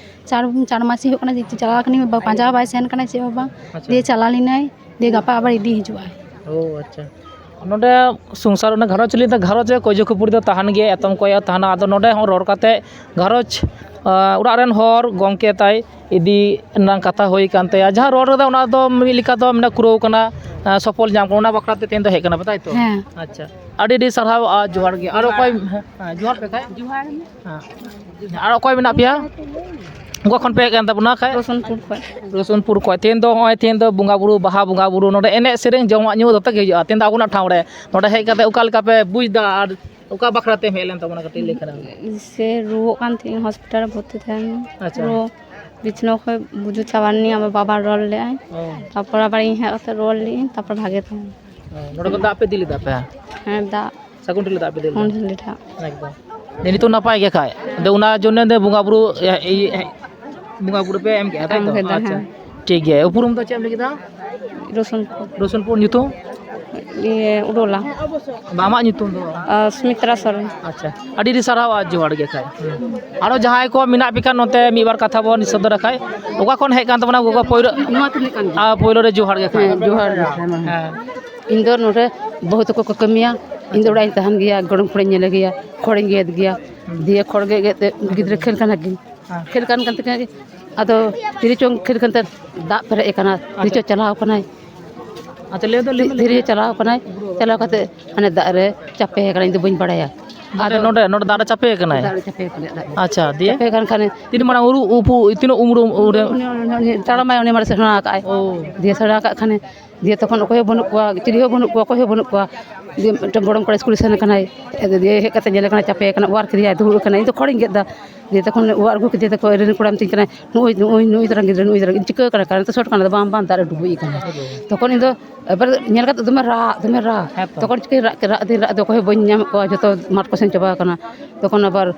ᱪᱟᱨ, ᱪᱟᱨ ᱢᱟᱥ ᱦᱩᱭᱩᱜ ᱠᱟᱱᱟ, ᱪᱟᱞᱟᱣ ᱠᱟᱹᱱᱟᱹᱧ, ᱯᱟᱸᱡᱟ ᱦᱚᱸ ᱵᱟᱭ ᱥᱮᱱ ᱠᱟᱱᱟ, ᱪᱮᱫ ᱦᱚᱸ ᱵᱟᱝ᱾ ᱟᱪᱪᱷᱟ᱾ ᱫᱤᱭᱮ ᱪᱟᱞᱟᱣ ᱞᱮᱱᱟᱭ, ᱫᱤᱭᱮ ᱜᱟᱯᱟ ᱟᱵᱟᱨ ᱤᱫᱤ ᱦᱤᱡᱩᱜᱼᱟᱭ᱾ ᱚ, ᱟᱪᱪᱷᱟ᱾ ᱱᱚᱰᱮ ᱥᱚᱝᱥᱟᱨ, ᱚᱱᱟ ᱜᱷᱟᱨᱚᱸᱡᱽ ᱞᱟᱹᱭ ᱫᱚ ᱜᱷᱟᱨᱚᱸᱡᱽ ᱨᱮ ᱠᱟᱹᱭᱡᱟᱹ ᱠᱷᱟᱹᱯᱟᱹᱨᱤ ᱫᱚ ᱛᱟᱦᱮᱱ ᱜᱮᱭᱟ, ᱮᱛᱚᱢ ᱠᱚᱭᱟ ᱛᱟᱦᱮᱱᱟ᱾ ᱟᱫᱚ ᱱᱚᱰᱮ ᱦᱚᱸ ᱨᱚᱲ ᱠᱟᱛᱮ ᱜᱷᱟᱨᱚᱸᱡᱽ, ᱟᱸ, ᱚᱲᱟᱜ ᱨᱮᱱ ᱦᱚᱲ, ᱜᱚᱢᱠᱮ ᱛᱟᱭ ᱤᱫᱤ ᱨᱮᱱᱟᱜ ᱠᱟᱛᱷᱟ ᱦᱩᱭ ᱠᱟᱱ ᱛᱟᱭᱟ᱾ ᱡᱟᱦᱟᱸ ᱨᱚᱲ ᱨᱮᱫᱚ ᱚᱱᱟ ᱫᱚ ᱢᱤᱫ ᱞᱮᱠᱟ ᱫᱚ ᱢᱟᱱᱮ ᱠᱩᱨᱟᱹᱣ ᱠᱟᱱᱟ, ᱟᱸ, ᱥᱚᱯᱷᱚᱞ ᱧᱟᱢ ᱠᱟᱱᱟ᱾ ᱚᱱᱟ ᱵᱟᱠᱷᱨᱟ ᱛᱮ ᱛᱮᱦᱮᱧ ᱫᱚ ᱦᱮᱡ ᱠᱟᱱᱟ ᱯᱮ, ᱛᱟᱭ ᱛᱚ? ᱦᱮᱸ᱾ ᱟᱪᱪᱷᱟ᱾ ᱟᱹᱰᱤ ᱟᱹᱰᱤ ᱥᱟᱨᱦᱟᱣ ᱟᱨ ᱡᱚᱦᱟᱨ ᱜᱮ᱾ ᱟᱨ ᱚᱠᱚᱭ, ᱦᱮᱸ, ᱦᱮᱸ, ᱡᱚᱦᱟᱨ ᱯᱮ ᱠᱷᱟᱡ᱾ ᱡᱚᱦᱟᱨ᱾ ᱦᱮᱸ᱾ ᱟᱨ ᱚᱠᱚᱭ ᱢᱮᱱᱟᱜ ᱯᱮᱭᱟ? ᱚᱠᱟ ᱠᱷᱚᱱ ᱯᱮ ᱦᱮᱡ ᱠᱟᱱ ᱛᱟᱵᱚᱱᱟ ᱠᱷᱟᱡ? ᱨᱚᱥᱩᱱᱯᱩᱨ ᱠᱷᱚᱡ᱾ ᱨᱚᱥᱩᱱᱯᱩᱨ ᱠᱷᱚᱡ᱾ ᱛᱮᱦᱮᱧ ᱫᱚ ᱱᱚᱜᱼᱚᱭ, ᱛᱮᱦᱮᱧ ᱫᱚ ᱵᱚᱸᱜᱟ ᱵᱩᱨᱩ, ᱵᱟᱦᱟ ᱵᱚᱸᱜᱟ ᱵᱩᱨᱩ, ᱱᱚᱰᱮ ᱮᱱᱮᱡ ᱥᱮᱨᱮᱧ, ᱡᱚᱢᱟᱜ ᱧᱩᱣᱟᱜ ᱡᱚᱛᱚ ᱜᱮ ᱦᱩᱭᱩᱜᱼᱟ᱾ ᱛᱮᱦᱮᱧ ᱫᱚ ᱟᱵᱚᱱᱟᱜ ᱴᱷᱟᱶ ᱨᱮ᱾ ᱱᱚᱰᱮ ᱦᱮᱡ ᱠᱟᱛᱮ ᱚᱠᱟ ᱞᱮᱠᱟ ᱯᱮ ᱵᱩᱡᱽ ᱮᱫᱟ ᱟᱨ ᱚᱠᱟ ᱵᱟᱠᱷᱨᱟ ᱛᱮᱢ ᱦᱮᱡ ᱞᱮᱱ ᱛᱟᱵᱚᱱᱟ, ᱠᱟᱹᱴᱤᱡ ᱞᱟᱹᱭ ᱠᱷᱟᱱᱮᱢ? ᱥᱮ ᱨᱩᱣᱟᱹᱜ ᱠᱟᱱ ᱛᱟᱦᱮᱸᱧ, ᱦᱚᱥᱯᱤᱴᱟᱞ ᱨᱮ ᱵᱷᱚᱨᱛᱤ ᱛᱟᱦᱮᱱ᱾ ᱟᱪᱪᱷᱟ᱾ ᱨᱩᱣᱟᱹ ᱵᱤᱪᱷᱱᱟᱹ ᱠᱷᱚᱡ ᱵᱩᱡᱩ ᱪᱟᱵᱟ ᱞᱮᱱᱟᱹᱧ, ᱟᱵᱟᱨ ᱵᱟᱵᱟ ᱨᱚᱲ ᱞᱮᱫᱟᱭ᱾ ᱚ᱾ ᱛᱟᱨᱯᱚᱨ ᱟᱵᱟᱨ ᱤᱧ ᱦᱮᱡ ᱠᱟᱛᱮ ᱨᱚᱲ ᱞᱮᱫᱟᱹᱧ, ᱛᱟᱨᱯᱚᱨ ᱵᱷᱟᱜᱮ ᱛᱟᱦᱮᱱ᱾ ᱚ, ᱱᱚᱰᱮ ᱠᱷᱚᱱ ᱫᱟᱜ ᱯᱮ ᱤᱫᱤ ᱞᱮᱫᱟ ᱯᱮ? ᱦᱮᱸ, ᱫᱟᱜ᱾ ᱥᱟᱹᱜᱩᱱ ᱴᱷᱤᱞᱤ ᱫᱟᱜ ᱯᱮ ᱤᱫᱤ ᱞᱮᱫᱟ? ᱥᱟᱹᱜᱩᱱ ᱴᱷᱤᱞᱤ ᱫᱟᱜ᱾ ᱮᱠᱫᱚᱢ᱾ ᱡᱮ ᱱᱤᱛᱚᱜ ᱱᱟᱯᱟᱭ ᱜᱮ ᱠᱷᱟᱡ? ᱟᱫᱚ ᱚᱱᱟ ᱡᱚᱱᱱᱮ ᱫᱚ ᱵᱚᱸᱜᱟ ᱵᱩᱨᱩ, ᱮ, ᱤᱭᱟᱹ, ᱮ, ᱵᱚᱸᱜᱟ ᱵᱩᱨᱩ ᱯᱮ ᱮᱢ ᱠᱮᱜᱼᱟ, ᱛᱟᱭ ᱛᱚ? ᱮᱢ ᱠᱮᱫᱟ, ᱟᱪᱪᱷᱟ᱾ ᱦᱮᱸ᱾ ᱴᱷᱤᱠ ᱜᱮᱭᱟ᱾ ᱩᱯᱨᱩᱢ ᱫᱚ ᱪᱮᱫ ᱮᱢ ᱞᱟᱹᱭ ᱠᱮᱫᱟ? ᱨᱚᱥᱩᱱᱯᱩᱨ᱾ ᱨᱚᱥᱩᱱᱯᱩᱨ ᱧᱩᱛᱩᱢ? ᱤᱭᱟᱹ, ᱩᱰᱚᱞᱟ᱾ ᱵᱟ, ᱟᱢᱟᱜ ᱧᱩᱛᱩᱢ ᱫᱚ? ᱟᱨ ᱥᱩᱢᱤᱛᱨᱟ ᱥᱚᱨᱮᱱ᱾ ᱟᱪᱪᱷᱟ, ᱟᱹᱰᱤ ᱟᱹᱰᱤ ᱥᱟᱨᱦᱟᱣ ᱟᱨ ᱡᱚᱦᱟᱨ ᱜᱮ ᱠᱷᱟᱡ᱾ ᱟᱨᱚ ᱡᱟᱦᱟᱸᱭ ᱠᱚ ᱢᱮᱱᱟᱜ ᱯᱮ ᱠᱷᱟᱱ ᱱᱚᱛᱮ ᱢᱤᱫ ᱵᱟᱨ ᱠᱟᱛᱷᱟ ᱵᱚᱱ ᱥᱚᱫᱚᱨᱟ ᱠᱷᱟᱡ, ᱚᱠᱟ ᱠᱷᱚᱱ ᱦᱮᱡ ᱠᱟᱱ ᱛᱟᱵᱚᱱᱟ ᱜᱚᱜᱚ? ᱯᱳᱭᱞᱳ, ᱱᱚᱣᱟ ᱛᱤᱱᱟᱹᱜ ᱠᱟᱱ ᱜᱮᱭᱟ? ᱟᱨ ᱯᱳᱭᱞᱳ ᱨᱮ ᱡᱚᱦᱟᱨ ᱜᱮ ᱠᱷᱟᱡ᱾ ᱦᱮᱸ, ᱡᱚᱦᱟᱨ ᱜᱮ᱾ ᱦᱮᱸ᱾ ᱤᱧ ᱫᱚ ᱱᱚᱰᱮ ᱵᱟᱹᱦᱩ ᱛᱟᱠᱚ ᱠᱚ ᱠᱟᱹᱢᱤᱭᱟ, ᱤᱧ ᱫᱚ ᱚᱲᱟᱜ ᱤᱧ ᱛᱟᱦᱮᱱ ᱜᱮᱭᱟ, ᱜᱚᱲᱚᱢ ᱠᱚᱲᱟᱧ ᱧᱮᱞᱮ ᱜᱮᱭᱟ, ᱠᱷᱚᱲᱤᱧ ᱜᱮᱫ ᱜᱮᱭᱟ, ᱫᱤᱭᱮ ᱠᱷᱚᱲ ᱜᱮᱫ ᱜᱮᱫ ᱛᱮ ᱜᱤᱫᱽᱨᱟᱹ ᱠᱷᱮᱞ ᱠᱟᱱᱟ ᱠᱤᱱ, ᱠᱷᱮᱞ ᱠᱟᱱ ᱠᱟᱱ ᱛᱤᱧᱟᱹ᱾ ᱟᱫᱚ ᱛᱤᱨᱮ ᱪᱚᱝ ᱠᱷᱮᱞ ᱠᱟᱱᱛᱮ ᱫᱟᱜ ᱯᱮᱨᱮᱡ ᱟᱠᱟᱱᱟ, ᱛᱤᱨᱮ ᱪᱚᱝ ᱪᱟᱞᱟᱣ ᱟᱠᱟᱱᱟᱭ᱾ ᱟᱪᱪᱷᱟ, ᱞᱟᱹᱭ ᱫᱚ ᱞᱟᱹᱭ ᱢᱮ, ᱞᱟᱹᱭ ᱛᱤᱨᱮ ᱢᱮ᱾ ᱪᱟᱞᱟᱣ ᱟᱠᱟᱱᱟᱭ, ᱪᱟᱞᱟᱣ ᱠᱟᱛᱮ ᱦᱟᱱᱮ ᱫᱟᱜ ᱨᱮ ᱪᱟᱯᱮ ᱟᱠᱟᱱᱟᱭ, ᱤᱧ ᱫᱚ ᱵᱟᱹᱧ ᱵᱟᱲᱟᱭᱟ᱾ ᱱᱚᱰᱮ, ᱟᱫᱚ ᱱᱚᱰᱮ, ᱱᱚᱰᱮ ᱫᱟᱜ ᱨᱮ ᱪᱟᱯᱮ ᱟᱠᱟᱱᱟᱭ? ᱫᱟᱜ ᱨᱮ ᱪᱟᱯᱮ ᱟᱠᱟᱱᱟᱭ, ᱫᱟᱜ ᱨᱮ᱾ ᱟᱪᱪᱷᱟ, ᱫᱤᱭᱮ? ᱪᱟᱯᱮ ᱟᱠᱟᱱ ᱠᱷᱟᱱᱮ ᱛᱤᱱ ᱢᱟᱨᱟᱝ ᱩᱨᱩ, ᱩᱯᱩ, ᱛᱤᱱᱟᱹᱜ ᱩᱢᱩᱞ ᱩᱢ-, ᱩᱢᱩᱞ ᱨᱮ? ᱩᱱᱤ, ᱩᱱᱤ, ᱩᱱᱤ ᱛᱟᱲᱟᱢᱟᱭ, ᱩᱱᱤ ᱢᱟᱱᱮ ᱥᱮᱬᱟ ᱟᱠᱟᱫ ᱟᱭ᱾ ᱳ᱾ ᱫᱤᱭᱮ ᱥᱮᱬᱟ ᱟᱠᱟᱫ ᱠᱷᱟᱱᱮ, ᱫᱤᱭᱮ ᱛᱚᱠᱷᱚᱱ ᱚᱠᱚᱭ ᱦᱚᱸ ᱵᱟᱹᱱᱩᱜ ᱠᱚᱣᱟ, ᱪᱤᱞᱤ ᱦᱚᱸ ᱵᱟᱹᱱᱩᱜ ᱠᱚᱣᱟ, ᱚᱠᱚᱭ ᱦᱚᱸ ᱵᱟᱹᱱᱩᱜ ᱠᱚᱣᱟ᱾ ᱫᱤᱭᱮ ᱢᱤᱫᱴᱟᱝ ᱜᱚᱲᱚᱢ ᱠᱚᱲᱟ ᱥᱠᱩᱞᱮ ᱥᱮᱱ ᱟᱠᱟᱱᱟᱭ, ᱫᱤᱭᱮ ᱦᱮᱡ ᱠᱟᱛᱮ ᱧᱮᱞᱮ ᱠᱟᱱᱟ ᱪᱟᱯᱮ ᱟᱠᱟᱱᱟ, ᱚᱣᱟᱨ ᱠᱮᱫᱮᱭᱟᱭ, ᱫᱩᱲᱩᱵ ᱟᱠᱟᱱᱟᱭ, ᱤᱧ ᱫᱚ ᱠᱷᱚᱲᱤᱧ ᱜᱮᱫ ᱮᱫᱟ᱾ ᱫᱤᱭᱮ ᱛᱚᱠᱷᱚᱱ ᱚᱲᱟᱜ ᱟᱹᱜᱩ ᱠᱮᱫᱮᱭᱟ, ᱛᱚᱠᱷᱚᱱ ᱨᱤᱱ ᱠᱚᱲᱟ ᱢᱮᱛᱟᱹᱧ ᱠᱟᱱᱟᱭ, "ᱱᱩᱭ, ᱱᱩᱭ, ᱱᱩᱭ ᱛᱟᱨᱟᱝ ᱜᱤᱫᱽᱨᱟᱹ, ᱱᱩᱭ ᱛᱟᱨᱟᱝ ᱜᱤᱫᱽᱨᱟᱹ, ᱪᱤᱠᱟᱹ ᱠᱟᱱᱟ? ᱠᱟᱨᱮᱱᱴ ᱛᱚ ᱥᱚᱴ ᱠᱟᱱᱟ, ᱵᱟᱝ, ᱵᱟᱝ, ᱫᱟᱜ ᱨᱮ ᱰᱩᱵᱩᱡ ᱟᱠᱟᱱᱟ᱾" ᱛᱚᱠᱷᱚᱱ ᱤᱧ ᱫᱚ ᱮᱵᱟᱨ ᱧᱮᱞ ᱠᱟᱛᱮ ᱫᱚᱢᱮ ᱨᱟᱜ, ᱫᱚᱢᱮ ᱨᱟᱜ᱾ ᱦᱮᱸ ᱛᱚ᱾ ᱛᱚᱠᱷᱚᱱ ᱪᱤᱠᱟᱹᱧ ᱨᱟᱜ, ᱨᱟᱜ ᱫᱚᱧ ᱨᱟᱜ ᱫᱚ ᱚᱠᱚᱭ ᱦᱚᱸ ᱵᱟᱹᱧ ᱧᱟᱢᱮᱫ ᱠᱚᱣᱟ, ᱡᱚᱛᱚ ᱢᱟᱴᱷ ᱠᱚ ᱥᱮᱱ ᱪᱟᱵᱟ ᱟᱠᱟᱱᱟ᱾ ᱛᱚᱠᱷᱚᱱ ᱟᱵᱟᱨ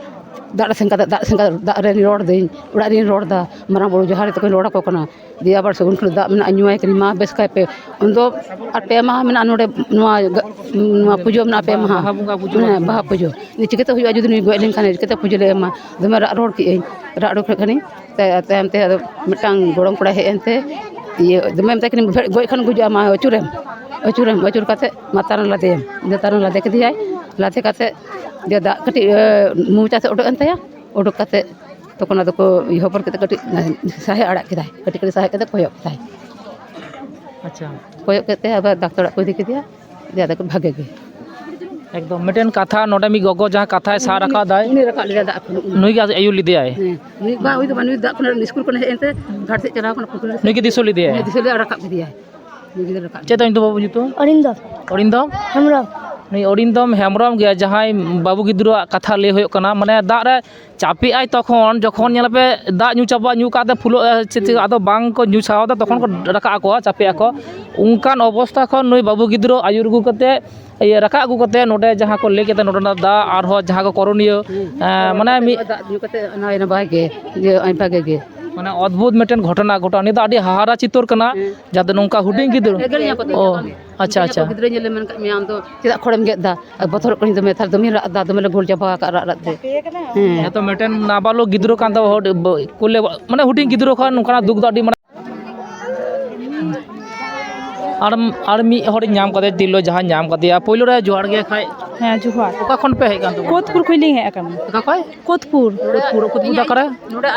ᱫᱟᱜ ᱨᱮ ᱥᱮᱱ ᱠᱟᱛᱮ, ᱫᱟᱜ ᱥᱮᱱ ᱠᱟᱛᱮ, ᱫᱟᱜ ᱨᱮᱧ ᱨᱚᱲ ᱫᱟᱹᱧ, ᱚᱲᱟᱜ ᱨᱤᱧ ᱨᱚᱲ ᱫᱟ, ᱢᱟᱨᱟᱝ ᱵᱩᱨᱩ ᱡᱚᱦᱟᱨ ᱛᱟᱠᱚᱧ ᱨᱚᱲ ᱟᱠᱚ ᱠᱟᱱᱟ᱾ ᱫᱤᱭᱮ ᱟᱵᱟᱨ ᱥᱟᱹᱜᱩᱱ ᱴᱷᱤᱞᱤ ᱫᱟᱜ ᱢᱮᱱᱟᱜᱼᱟ, ᱧᱩᱭᱟᱭ ᱠᱟᱹᱱᱟᱹᱧ, ᱢᱟ ᱵᱮᱥ ᱠᱟᱭ ᱯᱮ᱾ ᱩᱱᱫᱚ ᱟᱨ ᱯᱮ ᱢᱟᱦᱟ ᱢᱮᱱᱟᱜᱼᱟ ᱱᱚᱰᱮ, ᱱᱚᱣᱟ, ᱱᱚᱣᱟ ᱯᱩᱡᱟᱹ ᱢᱮᱱᱟᱜᱼᱟ ᱯᱮ ᱢᱟᱦᱟ᱾ ᱵᱟᱦᱟ ᱵᱚᱸᱜᱟ ᱯᱩᱡᱟᱹ ᱦᱮᱸ, ᱢᱮᱱᱟᱜᱼᱟ᱾ ᱵᱟᱦᱟ ᱯᱩᱡᱟᱹ᱾ ᱪᱤᱠᱟᱹᱛᱮ ᱦᱩᱭᱩᱜᱼᱟ ᱡᱩᱫᱤ ᱱᱩᱭ ᱜᱚᱡ ᱞᱮᱱᱠᱷᱟᱱ, ᱪᱤᱠᱟᱹᱛᱮ ᱯᱩᱡᱟᱹ ᱞᱮ ᱮᱢᱟ? ᱫᱚᱢᱮ ᱨᱟᱜ ᱨᱚᱲ ᱠᱮᱜᱼᱟᱹᱧ, ᱨᱟᱜ ᱨᱚᱲ ᱠᱮᱫ ᱠᱷᱟᱱᱤᱧ᱾ ᱛᱟᱭ-, ᱛᱟᱭᱚᱢ ᱛᱮ ᱟᱫᱚ ᱢᱤᱫᱴᱟᱝ ᱜᱚᱲᱚᱢ ᱠᱚᱲᱟᱭ ᱦᱮᱡ ᱮᱱᱛᱮ, ᱤᱭᱟᱹ, ᱫᱚᱢᱮ ᱢᱮᱛᱟᱭ ᱠᱟᱹᱱᱟᱹᱧ, "ᱜᱚᱡ ᱠᱷᱟᱱ ᱜᱩᱡᱩᱜᱼᱟ, ᱢᱟ ᱟᱹᱪᱩᱨᱮᱢ, ᱟᱹᱪᱩᱨᱮᱢ", ᱟᱹᱪᱩᱨ ᱠᱟᱛᱮ ᱢᱟ ᱛᱟᱨᱮᱱ ᱞᱟᱫᱮᱭᱮᱢ᱾ ᱤᱱᱟᱹ ᱛᱟᱨᱮᱱ ᱞᱟᱫᱮ ᱠᱮᱫᱮᱭᱟᱭ, ᱞᱟᱫᱮ ᱠᱟᱛᱮ ᱡᱮ ᱫᱟᱜ ᱠᱟᱹᱴᱤᱡ, ᱮ, ᱢᱚᱪᱟ ᱥᱮᱫ ᱩᱰᱩᱠ ᱮᱱ ᱛᱟᱭᱟ, ᱩᱰᱩᱠ ᱠᱟᱛᱮ ᱛᱚᱠᱷᱚᱱ ᱟᱫᱚ ᱠᱚ ᱤᱭᱟᱹ ᱦᱚᱵᱚᱨ ᱠᱟᱛᱮ ᱠᱟᱹᱴᱤᱡ ᱥᱟᱦᱮ ᱟᱲᱟᱜ ᱠᱮᱫᱟᱭ, ᱠᱟᱹᱴᱤᱡ ᱠᱟᱹᱴᱤᱡ ᱥᱟᱦᱮ ᱠᱟᱛᱮ ᱠᱚᱭᱚᱜ ᱠᱮᱫᱟᱭ᱾ ᱟᱪᱪᱷᱟ᱾ ᱠᱚᱭᱚᱜ ᱠᱮᱫ ᱛᱮ ᱟᱵᱟᱨ ᱰᱟᱠᱛᱟᱨ ᱚᱲᱟᱜ ᱠᱚ ᱤᱫᱤ ᱠᱮᱫᱮᱭᱟ, ᱫᱤᱭᱮ ᱟᱫᱚ ᱠᱚ ᱵᱷᱟᱜᱮ ᱜᱮ᱾ ᱮᱠᱫᱚᱢ ᱢᱤᱫᱴᱮᱱ ᱠᱟᱛᱷᱟ, ᱱᱚᱰᱮ ᱢᱤᱫ ᱜᱚᱜᱚ ᱡᱟᱦᱟᱸ ᱠᱟᱛᱷᱟᱭ ᱥᱟᱨ ᱨᱟᱠᱟᱵ ᱫᱟᱭ, ᱩᱱᱤ ᱨᱟᱠᱟᱵ ᱞᱮᱫᱟ ᱫᱟᱜ ᱠᱷᱚᱱ, ᱩᱱᱤ᱾ ᱱᱩᱭ ᱜᱮ ᱟᱹᱭᱩᱨ ᱞᱮᱫᱮᱭᱟᱭ᱾ ᱦᱮᱸ, ᱱᱩᱭ ᱵᱟ, ᱩᱱᱤ ᱫᱚ ᱵᱟᱝ, ᱱᱩᱭ ᱫᱟᱜ ᱠᱷᱚᱱ ᱥᱠᱩᱞ ᱠᱷᱚᱱ ᱦᱮᱡ ᱮᱱᱛᱮ ᱜᱷᱟᱴ ᱥᱮᱫ ᱪᱟᱞᱟᱣ ᱠᱟᱱᱟ, ᱯᱩᱠᱷᱨᱤ ᱥᱮᱫ᱾ ᱱᱩᱭ ᱜᱮ ᱫᱤᱥᱟᱹ ᱞᱮᱫᱮᱭᱟᱭ? ᱦᱮᱸ, ᱫᱤᱥᱟᱹ ᱞᱮᱫᱮᱭᱟ, ᱨᱟᱠᱟᱵ ᱠᱮᱫᱮᱭᱟᱭ᱾ ᱱᱩᱭ ᱜᱤᱫᱽᱨᱟᱹ ᱨᱟᱠᱟᱵ ᱪᱮᱫ ᱛᱟᱭ ᱧᱩᱛᱩᱢ ᱵᱟᱹᱵᱩ ᱧᱩᱛᱩᱢ? ᱚᱨᱤᱱᱫᱚᱢ᱾ ᱚᱨᱤᱱᱫᱚᱢ? ᱦᱮᱢᱵᱨᱚᱢ᱾ ᱱᱩᱭ ᱚᱨᱤᱱᱫᱚᱢ ᱦᱮᱢᱵᱨᱚᱢ ᱜᱮ ᱡᱟᱦᱟᱸᱭ ᱵᱟᱹᱵᱩ ᱜᱤᱫᱽᱨᱟᱹᱣᱟᱜ ᱠᱟᱛᱷᱟ ᱞᱟᱹᱭ ᱦᱩᱭᱩᱜ ᱠᱟᱱᱟ, ᱢᱟᱱᱮ ᱫᱟᱜ ᱨᱮ ᱪᱟᱯᱮᱜ ᱟᱭ ᱛᱚᱠᱷᱚᱱ, ᱡᱚᱠᱷᱚᱱ ᱧᱮᱞ ᱯᱮ ᱫᱟᱜ ᱧᱩ ᱪᱟᱵᱟ, ᱧᱩ ᱠᱟᱛᱮ ᱯᱷᱩᱞᱟᱹᱜ ᱟᱭ, ᱪᱮᱫ ᱪᱮᱫ ᱟᱫᱚ ᱵᱟᱝ ᱠᱚ ᱧᱩ ᱥᱟᱦᱟᱣ ᱫᱟ, ᱛᱚᱠᱷᱚᱱ ᱠᱚ ᱨᱟᱠᱟᱵ ᱟᱠᱚ, ᱪᱟᱯᱮᱜ ᱟᱠᱚ᱾ ᱚᱱᱠᱟᱱ ᱚᱵᱚᱥᱛᱟ ᱠᱷᱚᱱ ᱱᱩᱭ ᱵᱟᱹᱵᱩ ᱜᱤᱫᱽᱨᱟᱹ ᱟᱹᱭᱩᱨ ᱟᱹᱜᱩ ᱠᱟᱛᱮ, ᱤᱭᱟᱹ, ᱨᱟᱠᱟᱵ ᱟᱹᱜᱩ ᱠᱟᱛᱮ ᱱᱚᱰᱮ ᱡᱟᱦᱟᱸ ᱠᱚ ᱞᱟᱹᱭ ᱠᱮᱫᱟ, ᱱᱚᱰᱮᱱᱟᱜ ᱫᱟᱜ ᱟᱨᱦᱚᱸ ᱡᱟᱦᱟᱸ ᱠᱚ ᱠᱚᱨᱚᱱᱤᱭᱟᱹ, ᱮᱸ, ᱢᱟᱱᱮ ᱢᱤᱫ ᱫᱟᱜ ᱧᱩ ᱠᱟᱛᱮ ᱱᱚᱜᱼᱚᱭ ᱱᱟᱯᱟᱭ ᱜᱮ, ᱡᱮ ᱱᱚᱜᱼᱚᱭ ᱵᱷᱟᱜᱮ ᱜᱮ᱾ ᱢᱟᱱᱮ ᱚᱫᱵᱷᱩᱛ ᱢᱤᱫᱴᱮᱱ ᱜᱷᱚᱴᱚᱱᱟ ᱜᱷᱚᱴᱟᱣ, ᱱᱤᱭᱟᱹ ᱫᱚ ᱟᱹᱰᱤ ᱦᱟᱦᱟᱲᱟ ᱪᱤᱛᱟᱹᱨ ᱠᱟᱱᱟ, ᱦᱮᱸ᱾ ᱡᱟᱛᱮ ᱱᱚᱝᱠᱟ ᱦᱩᱰᱤᱧ ᱜᱤᱫᱽᱨᱟᱹ᱾ ᱮᱜᱮᱨᱤᱧᱟ ᱠᱚ ᱛᱚ ᱚ, ᱡᱚᱛᱚ᱾ ᱟᱪᱪᱷᱟ, ᱟᱪᱪᱷᱟ᱾ ᱜᱤᱫᱽᱨᱟᱹ ᱧᱮᱞ ᱞᱮ ᱢᱮᱱ ᱠᱟᱜ ᱢᱮᱭᱟ, ᱟᱢ ᱫᱚ ᱪᱮᱫᱟᱜ ᱠᱷᱚᱲᱮᱢ ᱜᱮᱫ ᱫᱟ? ᱟᱨ ᱵᱚᱛᱚᱨᱚᱜ ᱠᱟᱹᱱᱟᱹᱧ ᱫᱚᱢᱮ, ᱛᱟᱦᱞᱮ ᱫᱚᱢᱮᱧ ᱨᱟᱜ ᱫᱟ, ᱫᱚᱢᱮ ᱞᱮ ᱜᱳᱞ ᱪᱟᱵᱟ ᱟᱠᱟᱫ ᱨᱟᱜ ᱨᱟᱜ ᱛᱮ᱾ ᱦᱮᱸ᱾ ᱦᱮᱸ ᱛᱚ, ᱢᱤᱫᱴᱮᱱ ᱱᱟᱵᱟᱞᱚᱠ ᱜᱤᱫᱽᱨᱟᱹ ᱠᱟᱱ ᱛᱟᱵᱚ, ᱦᱩᱰ-, ᱵᱚ-, ᱠᱩᱞᱮ, ᱢᱟᱱᱮ ᱦᱩᱰᱤᱧ ᱜᱤᱫᱽᱨᱟᱹ ᱠᱷᱚᱱ ᱱᱚᱝᱠᱟᱱᱟᱜ ᱫᱩᱠ ᱫᱚ ᱟᱹᱰᱤ ᱢᱟᱨᱟᱝ᱾ ᱟᱨ ᱟᱨ ᱢᱤᱫ ᱦᱚᱲᱤᱧ ᱧᱟᱢ ᱠᱟᱫᱮᱭᱟ, ᱛᱤᱨᱞᱟᱹ ᱡᱟᱦᱟᱸᱭ ᱧᱟᱢ ᱠᱟᱫᱮᱭᱟ᱾ ᱯᱳᱭᱞᱳ ᱨᱮ ᱡᱚᱦᱟᱨ ᱜᱮ ᱠᱷᱟᱡ᱾ ᱦᱮᱸ, ᱡᱚᱦᱟᱨ᱾ ᱚᱠᱟ ᱠᱷᱚᱱ ᱯᱮ ᱦᱮᱡ ᱠᱟᱱ ᱛᱟᱵᱚᱱᱟ? ᱠᱳᱛᱯᱩᱨ ᱠᱷᱚᱱ ᱞᱤᱧ ᱦᱮᱡ ᱟᱠᱟᱱᱟ᱾ ᱚᱠᱟ ᱠᱷᱚᱱ? ᱠᱳᱛᱯᱩᱨ᱾ ᱠᱳᱛᱯᱩᱨ, ᱠᱳᱛᱯᱩᱨ ᱫᱚ ᱚᱠᱟᱨᱮ?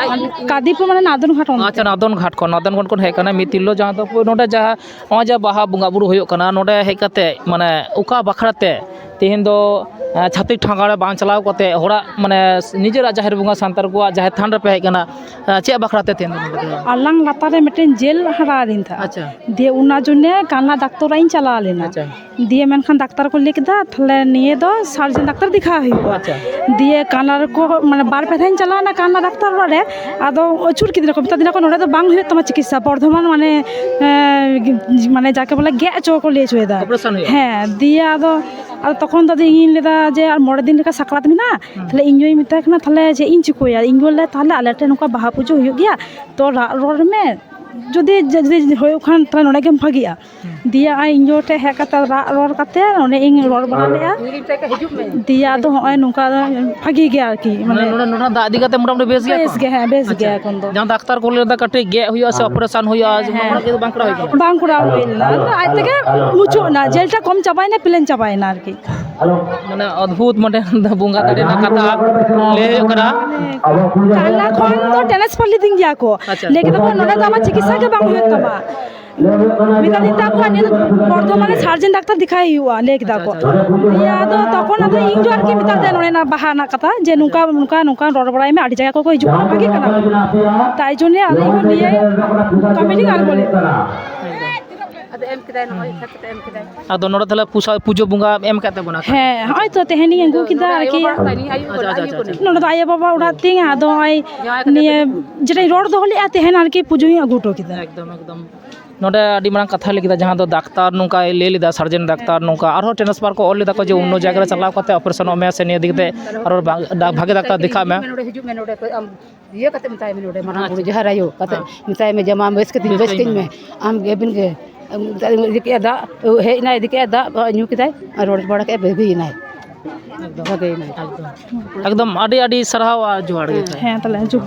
ᱠᱟᱫᱤᱯᱩᱨ, ᱢᱟᱱᱮ ᱱᱟᱫᱚᱱ ᱜᱷᱟᱴ ᱚᱱᱛᱮ᱾ ᱟᱪᱪᱷᱟ, ᱱᱟᱫᱚᱱ ᱜᱷᱟᱴ ᱠᱷᱚᱱ, ᱱᱟᱫᱚᱱ ᱜᱷᱟᱴ ᱠᱷᱚᱱ ᱦᱮᱡ ᱠᱟᱱᱟ ᱢᱤᱫ ᱛᱤᱨᱞᱟᱹ, ᱡᱟᱦᱟᱸ ᱫᱚ ᱱᱚᱰᱮ ᱡᱟᱦᱟᱸ, ᱱᱚᱜᱼᱚᱭ ᱡᱮ ᱵᱟᱦᱟ ᱵᱚᱸᱜᱟ ᱵᱩᱨᱩ ᱦᱩᱭᱩᱜ ᱠᱟᱱᱟ, ᱱᱚᱰᱮ ᱦᱮᱡ ᱠᱟᱛᱮ, ᱢᱟᱱᱮ, ᱚᱠᱟ ᱵᱟᱠᱷᱨᱟ ᱛᱮ ᱛᱮᱦᱮᱧ ᱫᱚ, ᱮ, ᱪᱷᱟᱹᱛᱤᱠ ᱴᱷᱟᱶ ᱨᱮ ᱵᱟᱝ ᱪᱟᱞᱟᱣ ᱠᱟᱛᱮ ᱦᱚᱲᱟᱜ, ᱢᱟᱱᱮ, ᱱᱤᱡᱮᱨᱟᱜ ᱡᱟᱦᱮᱨ ᱵᱚᱸᱜᱟ ᱥᱟᱱᱛᱟᱲ ᱠᱚᱣᱟᱜ ᱡᱟᱦᱮᱨ ᱛᱷᱟᱱ ᱨᱮᱯᱮ ᱦᱮᱡ ᱠᱟᱱᱟ, ᱮ, ᱪᱮᱫ ᱵᱟᱠᱷᱨᱟ ᱛᱮ ᱛᱮᱦᱮᱧ ᱫᱚ ᱱᱚᱰᱮ ᱫᱚ? ᱟᱞᱟᱝ ᱞᱟᱛᱟᱨ ᱨᱮ ᱢᱤᱫᱴᱮᱱ ᱡᱮᱞ ᱦᱟᱨᱟ ᱟᱹᱫᱤᱧ ᱛᱟᱦᱮᱸᱫ᱾ ᱟᱪᱪᱷᱟ᱾ ᱫᱤᱭᱮ ᱚᱱᱟ ᱡᱚᱱᱱᱮ ᱠᱟᱱᱟ ᱰᱟᱠᱛᱚᱨ ᱚᱲᱟᱜ ᱤᱧ ᱪᱟᱞᱟᱣ ᱞᱮᱱᱟ᱾ ᱟᱪᱪᱷᱟ᱾ ᱫᱤᱭᱮ ᱢᱮᱱᱠᱷᱟᱱ ᱰᱟᱠᱛᱟᱨ ᱠᱚ ᱞᱟᱹᱭ ᱠᱮᱫᱟ, "ᱛᱟᱦᱞᱮ ᱱᱤᱭᱟᱹ ᱫᱚ surgeon ᱰᱟᱠᱛᱟᱨ ᱫᱮᱠᱷᱟᱣ ᱦᱩᱭᱩᱜᱼᱟ᱾" ᱟᱪᱪᱷᱟ᱾ ᱫᱤᱭᱮ ᱠᱟᱱᱟ ᱨᱮᱠᱚ, ᱢᱟᱱᱮ, ᱵᱟᱨ ᱯᱮ ᱫᱷᱟᱣ ᱤᱧ ᱪᱟᱞᱟᱣ ᱮᱱᱟ ᱠᱟᱱᱟ ᱰᱟᱠᱛᱟᱨ ᱚᱲᱟᱜ ᱨᱮ᱾ ᱟᱫᱚ ᱟᱹᱪᱩᱨ ᱠᱤᱫᱤᱧᱟ ᱠᱚ, ᱢᱮᱛᱟ ᱫᱤᱧᱟ ᱠᱚ, "ᱱᱚᱰᱮ ᱫᱚ ᱵᱟᱝ ᱦᱩᱭᱩᱜ ᱛᱟᱢᱟ ᱪᱤᱠᱤᱛᱥᱟ, ᱵᱚᱨᱫᱷᱚᱢᱟᱱ, ᱢᱟᱱᱮ, ᱮᱸ, ᱢᱟᱱᱮ, ᱡᱟᱠᱮ ᱵᱚᱞᱮ ᱜᱮᱫ ᱦᱚᱪᱚ ᱠᱚ ᱞᱟᱹᱭ ᱦᱚᱪᱚᱭᱮᱫᱟ᱾" Operation ᱦᱩᱭᱩᱜᱼᱟ᱾ ᱦᱮᱸ, ᱫᱤᱭᱮ ᱟᱫᱚ, ᱟᱫᱚ ᱛᱚᱠᱷᱚᱱ ᱫᱚ ᱟᱫᱚ ᱤᱧᱤᱧ ᱞᱟᱹᱭᱫᱟ ᱡᱮ, "ᱟᱨ ᱢᱚᱬᱮ ᱫᱤᱱ ᱞᱮᱠᱟ ᱥᱟᱠᱨᱟᱛ ᱢᱮᱱᱟᱜᱼᱟ᱾" ᱦᱩᱸ᱾ ᱛᱟᱦᱞᱮ ᱤᱧ ᱭᱳᱭ ᱢᱮᱛᱟᱭ ᱠᱟᱱᱟ, "ᱛᱟᱦᱞᱮ ᱪᱮᱫ ᱤᱧ ᱪᱤᱠᱟᱹᱭᱟ?" ᱤᱧ ᱜᱳ ᱞᱟᱹᱭ, "ᱛᱟᱦᱞᱮ ᱟᱞᱮ ᱴᱷᱮᱱ ᱱᱚᱝᱠᱟ ᱵᱟᱦᱟ ᱯᱩᱡᱟᱹ ᱦᱩᱭᱩᱜ ᱜᱮᱭᱟ, ᱛᱚ ᱨᱟᱜ ᱨᱚᱲ ᱢᱮ, ᱡᱩᱫᱤ, ᱡᱩᱫᱤ ᱦᱩᱭᱩᱜ ᱠᱷᱟᱱ ᱛᱟᱦᱞᱮ ᱱᱚᱰᱮ ᱜᱮᱢ ᱵᱷᱟᱹᱜᱤᱜᱼᱟ᱾" ᱦᱩᱸ᱾ ᱫᱤᱭᱮ ᱟᱨ ᱤᱧ ᱭᱳ ᱴᱷᱮᱱ ᱦᱮᱡ ᱠᱟᱛᱮ ᱨᱟᱜ ᱨᱚᱲ ᱠᱟᱛᱮ ᱚᱸᱰᱮ ᱤᱧ ᱨᱚᱲ ᱵᱟᱲᱟ ᱞᱮᱫᱼᱟ᱾ ᱫᱤᱭᱮ ᱟᱫᱚ ᱦᱚᱸᱜᱼᱚᱭ ᱱᱚᱝᱠᱟ ᱵᱷᱟᱹᱜᱤ ᱜᱮᱭᱟ ᱟᱨᱠᱤ, ᱢᱟᱱᱮ ᱢᱟᱱᱮ ᱱᱚᱰᱮ, ᱱᱚᱰᱮ ᱫᱟᱜ ᱤᱫᱤ ᱠᱟᱛᱮ ᱢᱚᱴᱟᱢᱩᱴᱤ ᱵᱮᱥ ᱜᱮᱭᱟ ᱵᱮᱥ ᱛᱚ? ᱜᱮ, ᱦᱮᱸ, ᱵᱮᱥ ᱟᱪᱪᱷᱟ᱾ ᱜᱮᱭᱟ ᱮᱠᱷᱚᱱ ᱫᱚ᱾ ᱡᱟᱦᱟᱸ ᱰᱟᱠᱛᱟᱨ ᱠᱚ ᱞᱟᱹᱭ ᱞᱮᱫᱟ ᱠᱟᱹᱴᱤᱡ ᱜᱮᱫ ᱦᱩᱭᱩᱜᱼᱟ ᱥᱮ ᱦᱮᱸ, ᱚᱯᱟᱨᱮᱥᱚᱱ ᱦᱩᱭᱩᱜᱼᱟ, ᱦᱮᱸ᱾ ᱱᱚᱝᱠᱟᱱᱟᱜ ᱜᱮ ᱵᱟᱝ ᱠᱚᱨᱟᱣ ᱦᱩᱭ ᱠᱟᱱᱟ? ᱵᱟᱝ ᱠᱚᱨᱟᱣ ᱦᱩᱭ ᱞᱮᱱᱟ, ᱟᱫᱚ ᱟᱡ ᱛᱮᱜᱮ ᱢᱩᱪᱟᱹᱫ ᱮᱱᱟ, ᱡᱮᱞᱴᱟ ᱠᱚᱢ ᱪᱟᱵᱟᱭᱮᱱᱟ, ᱯᱞᱮᱱ ᱪᱟᱵᱟᱭᱮᱱᱟ ᱟᱨᱠᱤ᱾ ᱢᱟᱱᱮ ᱚᱫᱵᱷᱩᱛ, ᱢᱟᱱᱮ ᱵᱚᱸᱜᱟ ᱫᱟᱲᱮ ᱨᱮᱱᱟᱜ ᱠᱟᱛᱷᱟ ᱞᱟᱹᱭ ᱦᱩᱭᱩᱜ ᱠᱟᱱᱟ᱾ ᱠᱟᱱᱟ ᱠᱷᱚᱱ ᱫᱚ transfer ᱞᱤᱫᱤᱧ ᱜᱮᱭᱟ ᱠᱚ᱾ ᱟᱪᱪᱷᱟ᱾ ᱞᱟᱹᱭ ᱠᱮᱫᱟ ᱠᱚ, "ᱱᱚᱰᱮ ᱫᱚ ᱟᱢᱟᱜ ᱪᱤᱠᱤᱛᱥᱟ ᱜᱮ ᱵᱟᱝ ᱦᱩᱭᱩᱜ ᱛᱟᱢᱟ᱾" ᱢᱮᱛᱟ ᱫᱤᱧ ᱛᱟᱦᱮᱸ ᱠᱚ, "ᱱᱤᱭᱟᱹ ᱫᱚ ᱵᱚᱨᱫᱷᱚᱢᱟᱱ ᱨᱮ surgeon ᱰᱟᱠᱛᱟᱨ ᱫᱮᱠᱷᱟᱭ ᱦᱩᱭᱩᱜᱼᱟ", ᱞᱟᱹᱭ ᱠᱮᱫᱟ ᱠᱚ᱾ ᱟᱪᱪᱷᱟ, ᱟᱪᱪᱷᱟ᱾ ᱫᱤᱭᱮ ᱟᱫᱚ ᱛᱚᱠᱷᱚᱱ ᱟᱫᱚ ᱤᱧ ᱫᱚ ᱟᱨᱠᱤ ᱢᱮᱛᱟᱫ ᱫᱮᱭᱟ ᱱᱚᱰᱮᱱᱟᱜ ᱵᱟᱦᱟ ᱨᱮᱱᱟᱜ ᱠᱟᱛᱷᱟ, ᱡᱮ, "ᱱᱚᱝᱠᱟ, ᱱᱚᱝᱠᱟ, ᱱᱚᱝᱠᱟ ᱨᱚᱲ ᱵᱟᱲᱟᱭ ᱢᱮ, ᱟᱹᱰᱤ ᱡᱟᱭᱜᱟ ᱠᱚᱠᱚ ᱦᱤᱡᱩᱜ ᱠᱟᱱᱟ, ᱵᱷᱟᱜᱮ ᱠᱟᱱᱟ ᱠᱚ᱾" ᱛᱟᱭ ᱡᱚᱱᱱᱮ ᱟᱫᱚ ᱤᱧ ᱱᱤᱭᱟᱹ ᱠᱟᱹᱢᱤ ᱞᱤᱧ ᱟᱬᱜᱚ ᱞᱮᱱᱟ᱾ ᱟᱫᱚ ᱮᱢ ᱠᱮᱫᱟᱭ, ᱱᱚᱜᱼᱚᱭ ᱠᱷᱟᱹᱛᱤᱨ ᱛᱮ ᱮᱢ ᱠᱮᱫᱟᱭ᱾ ᱟᱫᱚ ᱱᱚᱰᱮ ᱛᱟᱦᱞᱮ ᱯᱩᱥᱟ-, ᱯᱩᱡᱟᱹ ᱵᱚᱸᱜᱟ ᱮᱢ ᱠᱟᱫ ᱛᱟᱵᱚᱱᱟ? ᱦᱮᱸ, ᱦᱚᱸᱜᱼᱚᱭ ᱛᱚ ᱛᱮᱦᱮᱧ ᱤᱧ ᱟᱹᱜᱩ ᱠᱮᱫᱟ ᱟᱨᱠᱤ᱾ ᱟᱪᱪᱷᱟ, ᱟᱪᱪᱷᱟ, ᱟᱪᱪᱷᱟ, ᱟᱪᱪᱷᱟ᱾ ᱱᱚᱰᱮ ᱫᱚ ᱟᱭᱳ ᱵᱟᱵᱟ ᱚᱲᱟᱜ ᱛᱤᱧ, ᱟᱫᱚ ᱱᱚᱜᱼᱚᱭ ᱱᱤᱭᱟᱹ ᱡᱮᱴᱟᱧ ᱨᱚᱲ ᱫᱚᱦᱚ ᱞᱮᱫᱼᱟ ᱛᱮᱦᱮᱧ ᱟᱨᱠᱤ, ᱯᱩᱡᱟᱹᱧ ᱟᱹᱜᱩ ᱦᱚᱴᱚ ᱠᱮᱫᱟ᱾ ᱮᱠᱫᱚᱢ, ᱮᱠᱫᱚᱢ᱾ ᱱᱚᱰᱮ ᱟᱹᱰᱤ ᱢᱟᱨᱟᱝ ᱠᱟᱛᱷᱟ ᱞᱟᱹᱭ ᱠᱮᱫᱟ, ᱡᱟᱦᱟᱸ ᱫᱚ ᱰᱟᱠᱛᱟᱨ ᱱᱚᱝᱠᱟᱭ ᱞᱟᱹᱭ ᱞᱮᱫᱟ, surgeon ᱰᱟᱠᱛᱟᱨ ᱱᱚᱝᱠᱟ, ᱟᱨᱦᱚᱸ transfer ᱠᱚ ᱚᱞ ᱞᱮᱫᱟ ᱠᱚ ᱡᱮ ᱚᱱᱱᱚ ᱡᱟᱭᱜᱟ ᱨᱮ ᱪᱟᱞᱟᱣ ᱠᱟᱛᱮ ᱚᱯᱟᱨᱮᱥᱚᱱᱚᱜ ᱢᱮ ᱥᱮ ᱱᱤᱭᱟᱹ ᱫᱤᱠ ᱛᱮ ᱟᱨᱦᱚᱸ ᱵᱷᱟ-, ᱰᱟ-, ᱵᱷᱟᱜᱮ ᱰᱟᱠᱛᱟᱨ ᱫᱮᱠᱷᱟᱜ ᱢᱮ᱾ ᱱᱚᱰᱮ ᱦᱤᱡᱩᱜ ᱢᱮ, ᱱᱚᱰᱮ ᱠᱷᱚᱡ ᱟᱢ ᱤᱭᱟᱹ ᱠᱟᱛᱮ ᱢᱮᱛᱟᱭ ᱢᱮ, ᱱᱚᱰᱮ ᱢᱟᱨᱟᱝ ᱵᱩᱨᱩ ᱦᱮᱸ᱾ ᱡᱟᱦᱮᱨ ᱟᱭᱳ ᱠᱟᱛᱮ ᱦᱮᱸ᱾ ᱢᱮᱛᱟᱭ ᱢᱮ, ᱡᱮ, "ᱢᱟ ᱵᱮᱥ ᱠᱟᱹᱛᱤᱧ, ᱵᱮᱥ ᱵᱮᱥ ᱠᱟᱹᱧ ᱠᱟᱹᱧ ᱢᱮ, ᱢᱮ᱾ ᱟᱢ ᱜᱮ ᱟᱹᱵᱤᱱ ᱜᱮ᱾" ᱤᱫᱤ ᱠᱮᱫᱼᱟ ᱫᱟᱜ, ᱦᱮᱡ ᱮᱱᱟᱭ, ᱤᱫᱤ ᱠᱮᱫᱼᱟ ᱫᱟᱜ, ᱧᱩ ᱠᱮᱫᱟᱭ, ᱟᱨ ᱨᱚᱲ ᱵᱟᱲᱟ ᱠᱮᱫᱼᱟ, ᱵᱷᱟᱹᱜᱤᱭᱮᱱᱟᱭ᱾ ᱮᱠᱫᱚᱢ᱾ ᱵᱷᱟᱹᱜᱤᱭᱮᱱᱟᱭ᱾ ᱮᱠᱫᱚᱢ᱾ ᱮᱠᱫᱚᱢ, ᱟᱹᱰᱤ, ᱟᱹᱰᱤ ᱥᱟᱨᱦᱟᱣ ᱟᱨ ᱡᱚᱦᱟᱨ ᱜᱮ᱾ ᱦᱮᱸ᱾ ᱦᱮᱸ, ᱛᱟᱦᱞᱮ ᱦᱤᱡᱩᱜ᱾